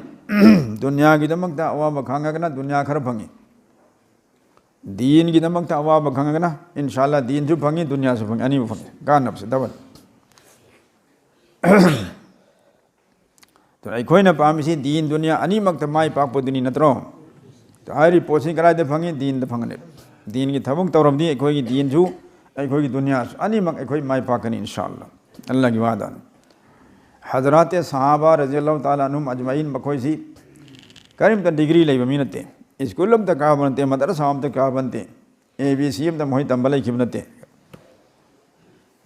ꯗꯨꯅꯤꯌꯥꯒꯤꯗꯃꯛꯇ ꯑꯋꯥꯕ ꯈꯥꯡꯉꯒꯅ ꯗꯨꯅꯤꯌꯥ ꯈꯔ ꯐꯪꯉꯤ, ꯗꯤꯟꯒꯤꯗꯃꯛꯇ ꯑꯋꯥꯕ ꯈꯥꯡꯉꯒꯅ ꯏꯟꯁꯥꯜꯂꯥ ꯗꯤꯟꯁꯨ ꯐꯪꯉꯤ, ꯗꯨꯅꯤꯌꯥꯁꯨ ꯐꯪꯉꯤ, ꯑꯅꯤꯃꯛ ꯐꯪꯉꯤ, ꯀꯥꯟꯅꯕꯁꯦ ꯗꯕꯜ꯫ ꯑꯗꯨꯅ ꯑꯩꯈꯣꯏꯅ ꯄꯥꯝꯃꯤꯁꯤ ꯗꯤꯟ ꯗꯨꯅꯤꯌꯥ ꯑꯅꯤꯃꯛꯇ ꯃꯥꯏ ꯄꯥꯛꯄꯗꯨꯅꯤ ꯅꯠꯇ꯭ꯔꯣ? ꯑꯗꯣ ꯍꯥꯏꯔꯤꯕ ꯄꯣꯠꯁꯤ ꯀꯗꯥꯏꯗ ꯐꯪꯉꯤ? ꯗꯤꯟꯗ ꯐꯪꯒꯅꯤ꯫ ꯗꯤꯟꯒꯤ ꯊꯕꯛ ꯇꯧꯔꯕꯗꯤ ꯑꯩꯈꯣꯏꯒꯤ ꯗꯤꯟꯁꯨ, ꯑꯩꯈꯣꯏꯒꯤ ꯗꯨꯅꯤꯌꯥꯁꯨ ꯑꯅꯤꯃꯛ ꯑꯩꯈꯣꯏ ꯃꯥꯏ ꯄꯥꯛꯀꯅꯤ ꯏꯟꯁꯥ ꯑꯜꯂꯥ꯫ ꯑꯜꯂꯥꯒꯤ ꯋꯥꯗꯅꯤ꯫ ꯍꯖꯔꯥꯇꯦ ꯁꯍꯥꯕꯥ ꯔꯖꯤꯌꯜꯂꯥꯍꯨ ꯇꯥꯂꯥ ꯑꯟꯍꯨꯝ ꯑꯖꯃꯥꯏꯟ, ꯃꯈꯣꯏꯁꯤ ꯀꯔꯤꯝꯇ ꯗꯤꯒ꯭ꯔꯤ ꯂꯩꯕ ꯃꯤ ꯅꯠꯇꯦ, ꯁ꯭ꯀꯨꯜ ꯑꯝꯇ ꯀꯥꯕ ꯅꯠꯇꯦ, ꯃꯗꯔꯁꯥ ꯑꯝꯇ ꯀꯥꯕ ꯅꯠꯇꯦ, ꯑꯦ ꯕꯤ ꯁꯤ ꯑꯝꯇ ꯃꯈꯣꯏ ꯇꯝꯕ ꯂꯩꯈꯤꯕ ꯅꯠꯇꯦ꯫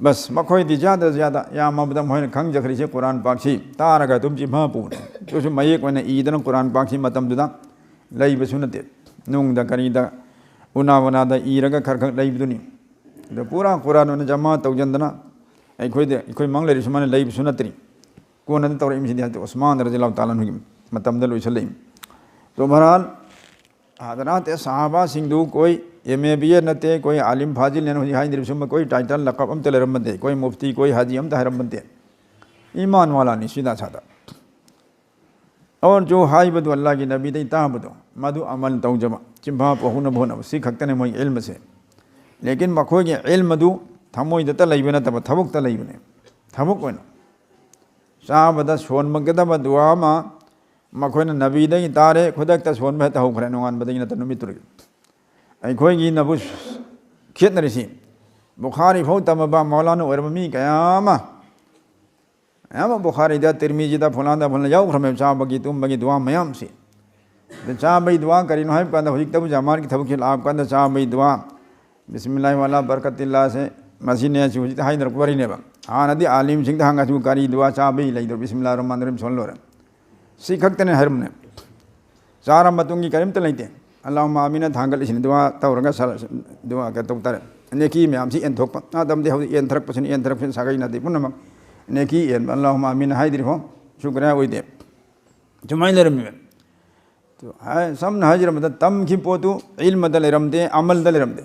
ꯕꯁ, ꯃꯈꯣꯏꯗꯤ ꯖ꯭ꯌꯥꯗ ꯖ꯭ꯌꯥꯗ ꯌꯥꯝꯃꯕꯗ ꯃꯈꯣꯏꯅ ꯈꯪꯖꯈ꯭ꯔꯤꯁꯦ ꯀꯨꯔꯥꯟ ꯄꯥꯛꯁꯤ ꯇꯥꯔꯒ ꯑꯗꯨꯝ ꯆꯤꯟꯐꯥ ꯄꯨꯕꯅꯤ꯫ ꯑꯗꯨꯁꯨ ꯃꯌꯦꯛ ꯑꯣꯏꯅ ꯏꯗꯅ ꯀꯨꯔꯥꯟ ꯄꯥꯛꯁꯤ ꯃꯇꯝꯗꯨꯗ ꯂꯩꯕꯁꯨ ꯅꯠꯇꯦ꯫ ꯅꯨꯡꯗ ꯀꯔꯤꯗ ꯎꯅꯥ ꯋꯥꯅꯥꯗ ꯏꯔꯒ ꯈꯔ ꯈꯛ ꯂꯩꯕꯗꯨꯅꯤ꯫ ꯑꯗꯣ ꯄꯨꯔꯥ ꯀꯨꯔꯥꯟ ꯑꯣꯏꯅ ꯖꯃꯥ ꯇꯧꯁꯤꯟꯗꯅ ꯑꯩꯈꯣꯏꯗ, ꯑꯩꯈꯣꯏ ꯃꯥꯡ ꯂꯩꯔꯤ ꯁꯨꯃꯥꯏꯅ ꯂꯩꯕꯁꯨ ꯅꯠꯇ꯭ꯔꯤ꯫ ꯀꯣꯟꯅꯗ ꯇꯧꯔꯛꯏꯕꯁꯤꯗꯤ ꯍꯖꯔꯠ ꯎꯁꯃꯥꯟ ꯔꯖꯤꯌꯜꯂꯥꯍꯨ ꯇꯥꯂꯥ ꯑꯟꯍꯨꯒꯤ ꯃꯇꯝꯗ ꯂꯣꯏꯁꯤꯜꯂꯛꯏ꯫ ꯇꯣ ꯕꯍꯔꯍꯥꯜ, ꯍꯖꯔꯥꯠ ꯁꯍꯥꯕꯥꯁꯤꯡꯗꯨ ꯀꯣꯏ ꯑꯦꯝ ꯑꯦ ꯕꯤ ꯑꯦ ꯅꯠꯇꯦ, ꯀꯣꯏ ꯑꯥꯂꯤꯝ ꯐꯥꯖꯤꯜꯅꯦꯅ ꯍꯧꯖꯤꯛ ꯍꯥꯏꯅꯔꯤꯕ ꯁꯨꯝꯕ ꯀꯣꯏ ꯇꯥꯏꯇꯜ ꯂꯀꯞ ꯑꯝꯇ ꯂꯩꯔꯝꯕ ꯅꯠꯇꯦ, ꯀꯣꯏ ꯃꯨꯐꯇꯤ, ꯀꯣꯏ ꯍꯥꯖꯤ ꯑꯝꯇ ꯍꯥꯏꯔꯝꯕ ꯅꯠꯇꯦ꯫ ꯏꯃꯥꯟ ꯋꯥꯂꯥꯅꯤ ꯁꯤꯗꯥ ꯁꯥꯗꯥ꯫ ꯑꯣꯔ ꯖꯣ ꯍꯥꯏꯕꯗꯨ ꯑꯜꯂꯥꯒꯤ ꯅꯕꯤꯗꯒꯤ ꯇꯥꯕꯗꯣ, ꯃꯗꯨ ꯑꯃꯜ ꯇꯧꯖꯕ, ꯆꯤꯟꯐꯥ ꯄꯨꯍꯧꯅꯕ ꯍꯣꯠꯅꯕ, ꯁꯤ ꯈꯛꯇꯅꯤ ꯃꯣꯏꯒꯤ ꯏꯜꯃꯁꯦ꯫ ꯂꯦꯀꯤꯟ ꯃꯈꯣꯏꯒꯤ ꯏꯜꯃꯗꯨ ꯊꯃꯣꯏꯗꯇ ꯂꯩꯕ ꯅꯠꯇꯕ, ꯊꯕꯛꯇ ꯂꯩꯕꯅꯦ꯫ ꯊꯕꯛ ꯑꯣꯏꯅ ꯆꯥꯕꯗ ꯁꯣꯟꯕꯒꯗꯕ ꯗꯨꯋꯥ ꯑꯃ ꯃꯈꯣꯏꯅ ꯅꯕꯤꯗꯒꯤ ꯇꯥꯔꯦ, ꯈꯨꯗꯛꯇ ꯁꯣꯟꯕ ꯍꯦꯛꯇ ꯍꯧꯈ꯭ꯔꯦ, ꯅꯣꯡꯉꯥꯟꯕꯗꯒꯤ ꯅꯠꯇ꯭ꯔ ꯅꯨꯃꯤꯠꯇꯨꯗꯒꯤ꯫ ꯑꯩꯈꯣꯏꯒꯤꯅꯕꯨ ꯈꯦꯠꯅꯔꯤꯁꯤ, ꯕꯨꯈꯥꯔꯤ ꯐꯥꯎ ꯇꯝꯃꯕ ꯃꯧꯂꯥꯅꯥ ꯑꯣꯏꯔꯕ ꯃꯤ ꯀꯌꯥ ꯑꯃ, ꯃꯌꯥꯝ ꯑꯃ ꯕꯨꯈꯥꯔꯤꯗ, ꯇꯤꯔꯃꯤꯖꯤꯗ, ꯐꯨꯂꯥꯟꯗ, ꯐꯨꯂꯥꯟ ꯌꯥꯎꯈ꯭ꯔꯃꯦꯕ, ꯆꯥꯕꯒꯤ, ꯇꯨꯝꯕꯒꯤ, ꯗꯨꯋꯥ ꯃꯌꯥꯝꯁꯤ꯫ ꯑꯗ ꯆꯥꯕꯩ ꯗꯨꯋꯥ ꯀꯔꯤꯅꯣ ꯍꯥꯏꯕ ꯀꯥꯟꯗ, ꯍꯧꯖꯤꯛꯇꯕꯨ ꯖꯃꯥꯠꯀꯤ ꯊꯕꯛꯁꯤ ꯂꯥꯛꯄ ꯀꯥꯟꯗ ꯆꯥꯕꯩ ꯗꯨꯋꯥ, ꯕꯤꯁꯃꯤꯜꯂꯥꯍꯤ ꯋꯥꯂꯥ ꯕꯔꯀꯥꯇꯤꯜꯂꯥꯁꯦ, ꯃꯁꯤꯅꯦ ꯁꯤ ꯍꯧꯖꯤꯛꯇ ꯍꯥꯏꯅꯔꯛꯄ ꯋꯥꯔꯤꯅꯦꯕ꯫ ꯍꯥꯟꯅꯗꯤ ꯑꯥꯂꯤꯝꯁꯤꯡꯗ ꯍꯪꯉꯁꯨ ꯀꯔꯤ ꯗꯨꯋꯥ ꯆꯥꯕꯩ ꯂꯩꯗ꯭ꯔꯣ, ꯕꯤꯁꯃꯤꯜꯂꯥꯍꯤꯔ ꯔꯍꯃꯥꯅꯤꯔ ꯔꯍꯤꯝ ꯁꯣꯜ ꯂꯣꯏꯔꯦ꯫ ꯁꯤ ꯈꯛꯇꯅꯦ ꯍꯥꯏꯔꯝꯅꯦ꯫ ꯆꯥꯔ ꯃꯇꯨꯡꯒꯤ ꯀꯔꯤꯝꯇ ꯂꯩꯇꯦ꯫ ꯑꯜꯂꯥꯍꯨꯝꯃ ꯑꯃꯤꯟꯅ ꯊꯥꯡꯒꯠꯂꯤꯁꯤꯅꯤ, ꯗꯨꯋꯥ ꯇꯧꯔꯒ ꯁ-, ꯗꯨꯋꯥ ꯀꯩ ꯇꯧ ꯇꯥꯔꯦ꯫ ꯅꯦꯀꯤ ꯃꯌꯥꯝꯁꯤ ꯌꯦꯟꯊꯣꯛꯄ꯫ ꯑꯗꯝꯗꯤ ꯍꯧꯖꯤꯛ ꯌꯦꯟꯊꯔꯛꯄꯁꯤꯅ, ꯌꯦꯟꯊꯔꯛꯄꯁꯤꯅ ꯁꯥꯒꯩ ꯅꯥꯇꯩ ꯄꯨꯝꯅꯃꯛ ꯅꯦꯀꯤ ꯌꯦꯟꯕ꯫ ꯑꯜꯂꯥꯍꯨꯝꯃ ꯑꯃꯤꯟ ꯍꯥꯏꯗ꯭ꯔꯤ ꯐꯥꯎ ꯁꯨꯀ꯭ꯔꯤꯌꯥ ꯑꯣꯏꯗꯦ꯫ ꯁꯨꯃꯥꯏꯅ ꯂꯩꯔꯝꯃꯦꯕ꯫ ꯑꯗꯨ ꯍꯥꯏ-, ꯁꯝꯅ ꯍꯥꯏꯖꯔꯕꯗ, ꯇꯝꯈꯤꯕ ꯄꯣꯠꯇꯨ ꯏꯜꯃꯗ ꯂꯩꯔꯝꯗꯦ, ꯑꯃꯜꯗ ꯂꯩꯔꯝꯗꯦ,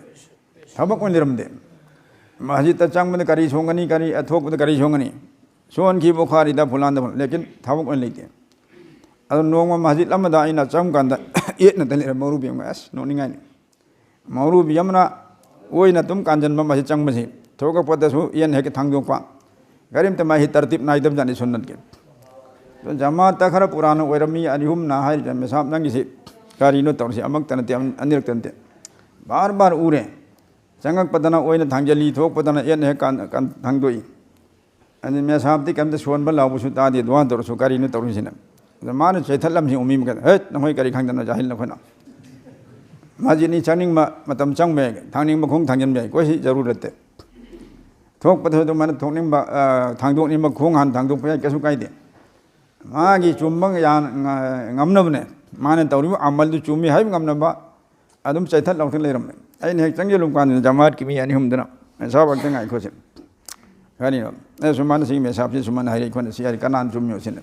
ꯊꯕꯛ ꯑꯣꯏꯅ ꯂꯩꯔꯝꯗꯦ꯫ ꯃꯁꯖꯤꯗꯇ ꯆꯪꯕꯗ ꯀꯔꯤ ꯁꯣꯡꯒꯅꯤ, ꯀꯔꯤ, ꯑꯊꯣꯛꯄꯗ ꯀꯔꯤ ꯁꯣꯡꯒꯅꯤ? ꯁꯣꯟꯈꯤ ꯕꯨꯈꯥꯔꯤꯗ, ꯐꯨꯂꯥꯟꯗ, ꯐꯨꯂꯥꯟ, ꯂꯦꯀꯤꯟ ꯊꯕꯛ ꯑꯣꯏꯅ ꯂꯩꯇꯦ꯫ ꯑꯗꯣ ꯅꯣꯡꯃ ꯃꯁꯖꯤꯗ ꯑꯃꯗ ꯑꯩꯅ ꯆꯪꯀꯥꯟꯗ ꯌꯦꯠꯅꯗ ꯂꯩꯔꯝꯕ ꯃꯧꯔꯨꯕꯤ ꯑꯃ, ꯑꯁ, ꯅꯣꯛꯅꯤꯡꯉꯥꯏꯅꯤ꯫ ꯃꯧꯔꯨꯕꯤ ꯑꯃꯅ ꯑꯣꯏꯅ ꯑꯗꯨꯝ ꯀꯥꯟꯖꯟꯕ ꯃꯁꯤ ꯆꯪꯕꯁꯤ, ꯊꯣꯛꯂꯛꯄꯗꯁꯨ ꯌꯦꯟ ꯍꯦꯛ ꯊꯥꯡꯗꯣꯛꯄ꯫ ꯀꯔꯤꯝꯇ ꯃꯥꯒꯤ ꯇꯔꯇꯤꯞ ꯅꯥꯏꯗꯕ ꯖꯥꯠꯅꯤ ꯁꯨꯟꯅꯠꯀꯤ꯫ ꯑꯗꯣ ꯖꯃꯥꯠꯇ ꯈꯔ ꯄꯨꯔꯥꯅ ꯑꯣꯏꯔꯝꯃꯤ ꯑꯅꯤ ꯑꯍꯨꯝꯅ ꯍꯥꯏꯔꯤꯕ, "ꯃꯦꯁꯥꯞ, ꯅꯪꯒꯤꯁꯤ ꯀꯔꯤꯅꯣ ꯇꯧꯔꯤꯁꯤ? ꯑꯃꯛꯇ ꯅꯠꯇꯦ, ꯑꯅꯤꯔꯛꯇ ꯅꯠꯇꯦ, ꯕꯥꯔ ꯕꯥꯔ ꯎꯔꯦ꯫ ꯆꯪꯉꯛꯄꯗꯅ ꯑꯣꯏꯅ ꯊꯥꯡꯖꯜꯂꯤ, ꯊꯣꯛꯄꯗꯅ ꯌꯦꯟ ꯍꯦꯛ ꯀꯥꯟ-, ꯀꯥꯟ-, ꯊꯥꯡꯗꯣꯛꯏ꯫ ꯑꯗꯨ ꯃꯦꯁꯥꯞꯇꯤ ꯀꯩꯝꯇ ꯁꯣꯟꯕ ꯂꯥꯎꯕꯁꯨ ꯇꯥꯗꯦ, ꯗꯨꯋꯥ ꯇꯧꯔꯁꯨ ꯀꯔꯤꯅꯣ ꯇꯧꯔꯤꯁꯤꯅ?" ꯑꯗ ꯃꯥꯅ ꯆꯦꯊꯠꯂꯝꯁꯤ ꯎꯃꯤ ꯃꯈꯩ, "ꯍꯦꯠ, ꯅꯈꯣꯏ ꯀꯔꯤ ꯈꯪꯗꯅꯣ, ꯖꯥꯍꯤꯜ ꯅꯈꯣꯏꯅ?" ꯃꯁꯖꯤꯗꯅꯤ, ꯆꯪꯅꯤꯡꯕ ꯃꯇꯝ ꯆꯪꯕ ꯌꯥꯏ, ꯊꯥꯡꯅꯤꯡꯕ ꯈꯣꯡ ꯊꯥꯡꯖꯤꯟꯕ ꯌꯥꯏ, ꯀꯣꯏꯁꯤ ꯖꯔꯨꯔꯠ ꯅꯠꯇꯦ꯫ ꯊꯣꯛꯄꯗꯁꯨ ꯑꯗꯨꯃꯥꯏꯅ ꯊꯣꯛꯅꯤꯡꯕ, ꯑ, ꯊꯥꯡꯗꯣꯛꯅꯤꯡꯕ ꯈꯣꯡ ꯍꯥꯟꯅ ꯊꯥꯡꯗꯣꯛꯄ ꯌꯥꯏ, ꯀꯩꯁꯨ ꯀꯥꯏꯗꯦ꯫ ꯃꯥꯒꯤ ꯆꯨꯝꯕ ꯌꯥ-, ꯉ-, ꯉꯝꯅꯕꯅꯦ ꯃꯥꯅ ꯇꯧꯔꯤꯕ ꯑꯃꯜꯗꯨ ꯆꯨꯝꯃꯤ ꯍꯥꯏꯕ ꯉꯝꯅꯕ꯫ ꯑꯗꯨꯝ ꯆꯩꯊꯠ ꯂꯧꯊꯠ ꯂꯩꯔꯝꯃꯦ꯫ ꯑꯩꯅ ꯍꯦꯛ ꯆꯪꯁꯤꯜꯂꯨꯕ ꯀꯥꯟꯗ ꯖꯃꯥꯠꯀꯤ ꯃꯤ ꯑꯅꯤ ꯑꯍꯨꯝꯗꯨꯅ, "ꯃꯦꯁꯥꯞ ꯑꯝꯇ ꯉꯥꯏꯈꯣ ꯁꯤ꯫ ꯀꯔꯤꯅꯣ? ꯑꯦ, ꯁꯨꯃꯥꯏꯅ ꯁꯤꯒꯤ ꯃꯦꯁꯥꯞꯁꯤ ꯁꯨꯃꯥꯏꯅ ꯍꯥꯏꯔꯛꯏ ꯈꯣꯠꯅ ꯁꯤ ꯍꯥꯏꯔꯤ, ꯀꯅꯥꯅ ꯆꯨꯝꯃꯤꯅꯣ ꯁꯤꯅ?"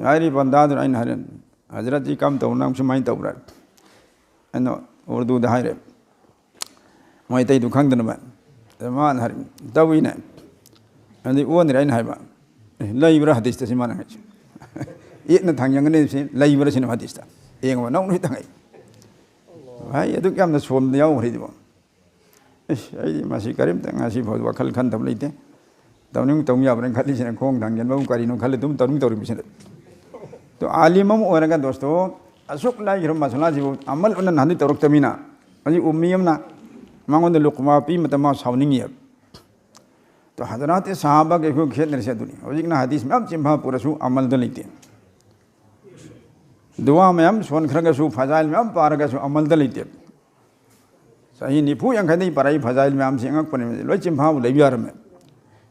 ꯍꯥꯏꯔꯤꯕ ꯕꯟꯗꯥꯗꯨꯅ ꯑꯩꯅ ꯍꯥꯏꯔꯦ, "ꯍꯖꯔꯠꯁꯤ ꯀꯝ ꯇꯧꯕ, ꯅꯪ ꯁꯨꯃꯥꯏꯅ ꯇꯧꯕ꯭ꯔꯥ?" ꯑꯩꯅ ꯎꯔꯗꯨꯗ ꯍꯥꯏꯔꯦ꯫ ꯃꯣꯏ ꯑꯇꯩꯗꯨ ꯈꯪꯗꯅꯕ꯫ ꯑꯗ ꯃꯥꯅ ꯍꯥꯏꯔꯦ, "ꯇꯧꯏꯅꯦ꯫" ꯑꯗꯩ ꯑꯣꯟꯗ꯭ꯔꯦ ꯑꯩꯅ ꯍꯥꯏꯕ, "ꯑꯦ, ꯂꯩꯕ꯭ꯔꯥ ꯍꯗꯤꯁꯇ ꯁꯤ?" ꯃꯥꯅ ꯍꯥꯏꯁꯦ꯫ ꯌꯦꯠꯅ ꯊꯥꯡ ꯌꯦꯡꯒꯅꯤ ꯁꯤ ꯂꯩꯕ꯭ꯔꯥ ꯁꯤꯅ ꯍꯗꯤꯁꯇ꯫ ꯌꯦꯡꯉꯣ, ꯅꯧꯅ ꯍꯦꯛꯇ ꯍꯪꯉꯛꯏ꯫ ꯚꯥꯏ, ꯑꯗꯨꯛ ꯌꯥꯝꯅ ꯁꯣꯝꯗ ꯌꯥꯎꯈ꯭ꯔꯤꯗꯨꯕꯣ꯫ ꯏꯁ, ꯑꯩꯗꯤ ꯃꯁꯤ ꯀꯔꯤꯝꯇ ꯉꯁꯤ ꯐꯥꯎ ꯋꯥꯈꯜ ꯈꯟꯊꯕ ꯂꯩꯇꯦ꯫ ꯇꯧꯅꯤꯡ ꯇꯧ ꯌꯥꯕ꯭ꯔꯥꯅ ꯈꯜꯂꯤꯁꯤꯅ ꯈꯣꯡ ꯊꯥꯡꯖꯟꯕꯕꯨ ꯀꯔꯤꯅꯣ ꯈꯜꯂꯤ ꯑꯗꯨꯝ ꯇꯧꯅꯤꯡ ꯇꯧꯔꯤꯕꯁꯤꯗ꯫ ꯑꯗꯣ ꯑꯥꯂꯤꯝ ꯑꯃ ꯑꯣꯏꯔꯒ ꯗꯣꯁꯇꯣ, ꯑꯁꯨꯛ ꯂꯥꯏꯈ꯭ꯔꯕ ꯃꯁꯥꯂꯥꯁꯤꯕꯨ ꯑꯃꯜ ꯑꯣꯏꯅ ꯅꯍꯥꯟꯗꯤ ꯇꯧꯔꯛꯇꯕꯅꯤꯅ, ꯍꯧꯖꯤꯛ ꯎꯝꯃꯤ ꯑꯃꯅ ꯃꯉꯣꯟꯗ ꯂꯨꯛꯃꯥ ꯄꯤ ꯃꯇꯝ ꯃꯥ ꯁꯥꯎꯅꯤꯡꯉꯤꯑꯕ꯫ ꯑꯗꯣ ꯍꯖꯔꯥꯠ ꯁꯍꯥꯕꯥꯒ ꯑꯩꯈꯣꯏ ꯈꯦꯠꯅꯔꯤꯁꯦ ꯑꯗꯨꯅꯤ꯫ ꯍꯧꯖꯤꯛꯅ ꯍꯗꯤꯁ ꯃꯌꯥꯝ ꯆꯤꯟꯐꯥ ꯄꯨꯔꯁꯨ ꯑꯃꯜꯗ ꯂꯩꯇꯦ꯫ ꯗꯨꯋꯥ ꯃꯌꯥꯝ ꯁꯣꯟꯈ꯭ꯔꯒꯁꯨ, ꯐꯖꯥꯏꯜ ꯃꯌꯥꯝ ꯄꯥꯔꯒꯁꯨ ꯑꯃꯜꯗ ꯂꯩꯇꯦ꯫ ꯆꯍꯤ ꯅꯤꯐꯨ ꯌꯥꯡꯈꯩꯗꯒꯤ ꯄꯥꯔꯛꯏ ꯐꯖꯥꯏꯜ ꯃꯌꯥꯝꯁꯤ ꯑꯉꯛꯄꯅꯤ, ꯂꯣꯏ ꯆꯤꯟꯐꯥꯕꯨ ꯂꯩꯕ ꯌꯥꯔꯝꯃꯦ꯫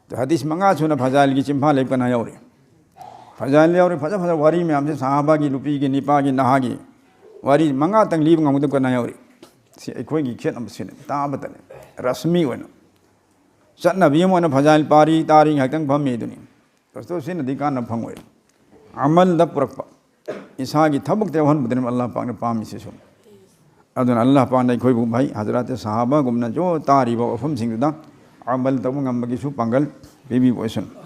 ꯑꯗꯣ ꯍꯗꯤꯁ ꯃꯉꯥ ꯁꯨꯅ ꯐꯖꯥꯏꯜꯒꯤ ꯆꯤꯟꯐꯥ ꯂꯩꯕ ꯀꯅꯥ ꯌꯥꯎꯔꯤ? ꯐꯖꯥꯏꯜ ꯌꯥꯎꯔꯤ, ꯐꯖ ꯐꯖ ꯋꯥꯔꯤ ꯃꯌꯥꯝꯁꯤ, ꯁꯍꯥꯕꯥꯒꯤ, ꯅꯨꯄꯤꯒꯤ, ꯅꯤꯄꯥꯒꯤ, ꯅꯍꯥꯒꯤ ꯋꯥꯔꯤ ꯃꯉꯥꯇꯪ ꯂꯤꯕ ꯉꯝꯒꯗꯕ ꯀꯅꯥ ꯌꯥꯎꯔꯤ? ꯁꯤ ꯑꯩꯈꯣꯏꯒꯤ ꯈꯦꯠꯅꯕꯁꯤꯅ ꯇꯥꯕꯗꯅꯦ, ꯔꯁꯃꯤ ꯑꯣꯏꯅ, ꯆꯠꯅꯕꯤ ꯑꯃ ꯑꯣꯏꯅ ꯐꯖꯥꯏꯜ ꯄꯥꯔꯤ ꯇꯥꯔꯤ ꯉꯥꯏꯍꯥꯛꯇꯪ ꯐꯝꯃꯤ ꯑꯗꯨꯅꯤ꯫ ꯀꯩꯁꯨ ꯁꯤꯅꯗꯤ ꯀꯥꯟꯅꯕ ꯐꯪꯉꯣꯏ꯫ ꯑꯃꯜꯗ ꯄꯨꯔꯛꯄ, ꯏꯁꯥꯒꯤ ꯊꯕꯛꯇ ꯌꯥꯎꯍꯟꯕꯗꯨꯅꯤ ꯑꯜꯂꯥꯍ ꯄꯥꯛꯅ ꯄꯥꯝꯃꯤꯁꯤꯁꯨ꯫ ꯑꯗꯨꯅ ꯑꯜꯂꯥꯍ ꯄꯥꯛꯅ ꯑꯩꯈꯣꯏꯕꯨ ꯚꯥꯏ ꯍꯖꯔꯥꯠ ꯁꯍꯥꯕꯥꯒꯨꯝꯅ ꯖꯣ ꯇꯥꯔꯤꯕ ꯋꯥꯐꯝꯁꯤꯡꯗꯨꯗ ꯑꯃꯜ ꯇꯧꯕ ꯉꯝꯕꯒꯤꯁꯨ ꯄꯥꯡꯒꯜ ꯄꯤꯕꯤꯕ ꯑꯣꯏꯁꯅꯨ꯫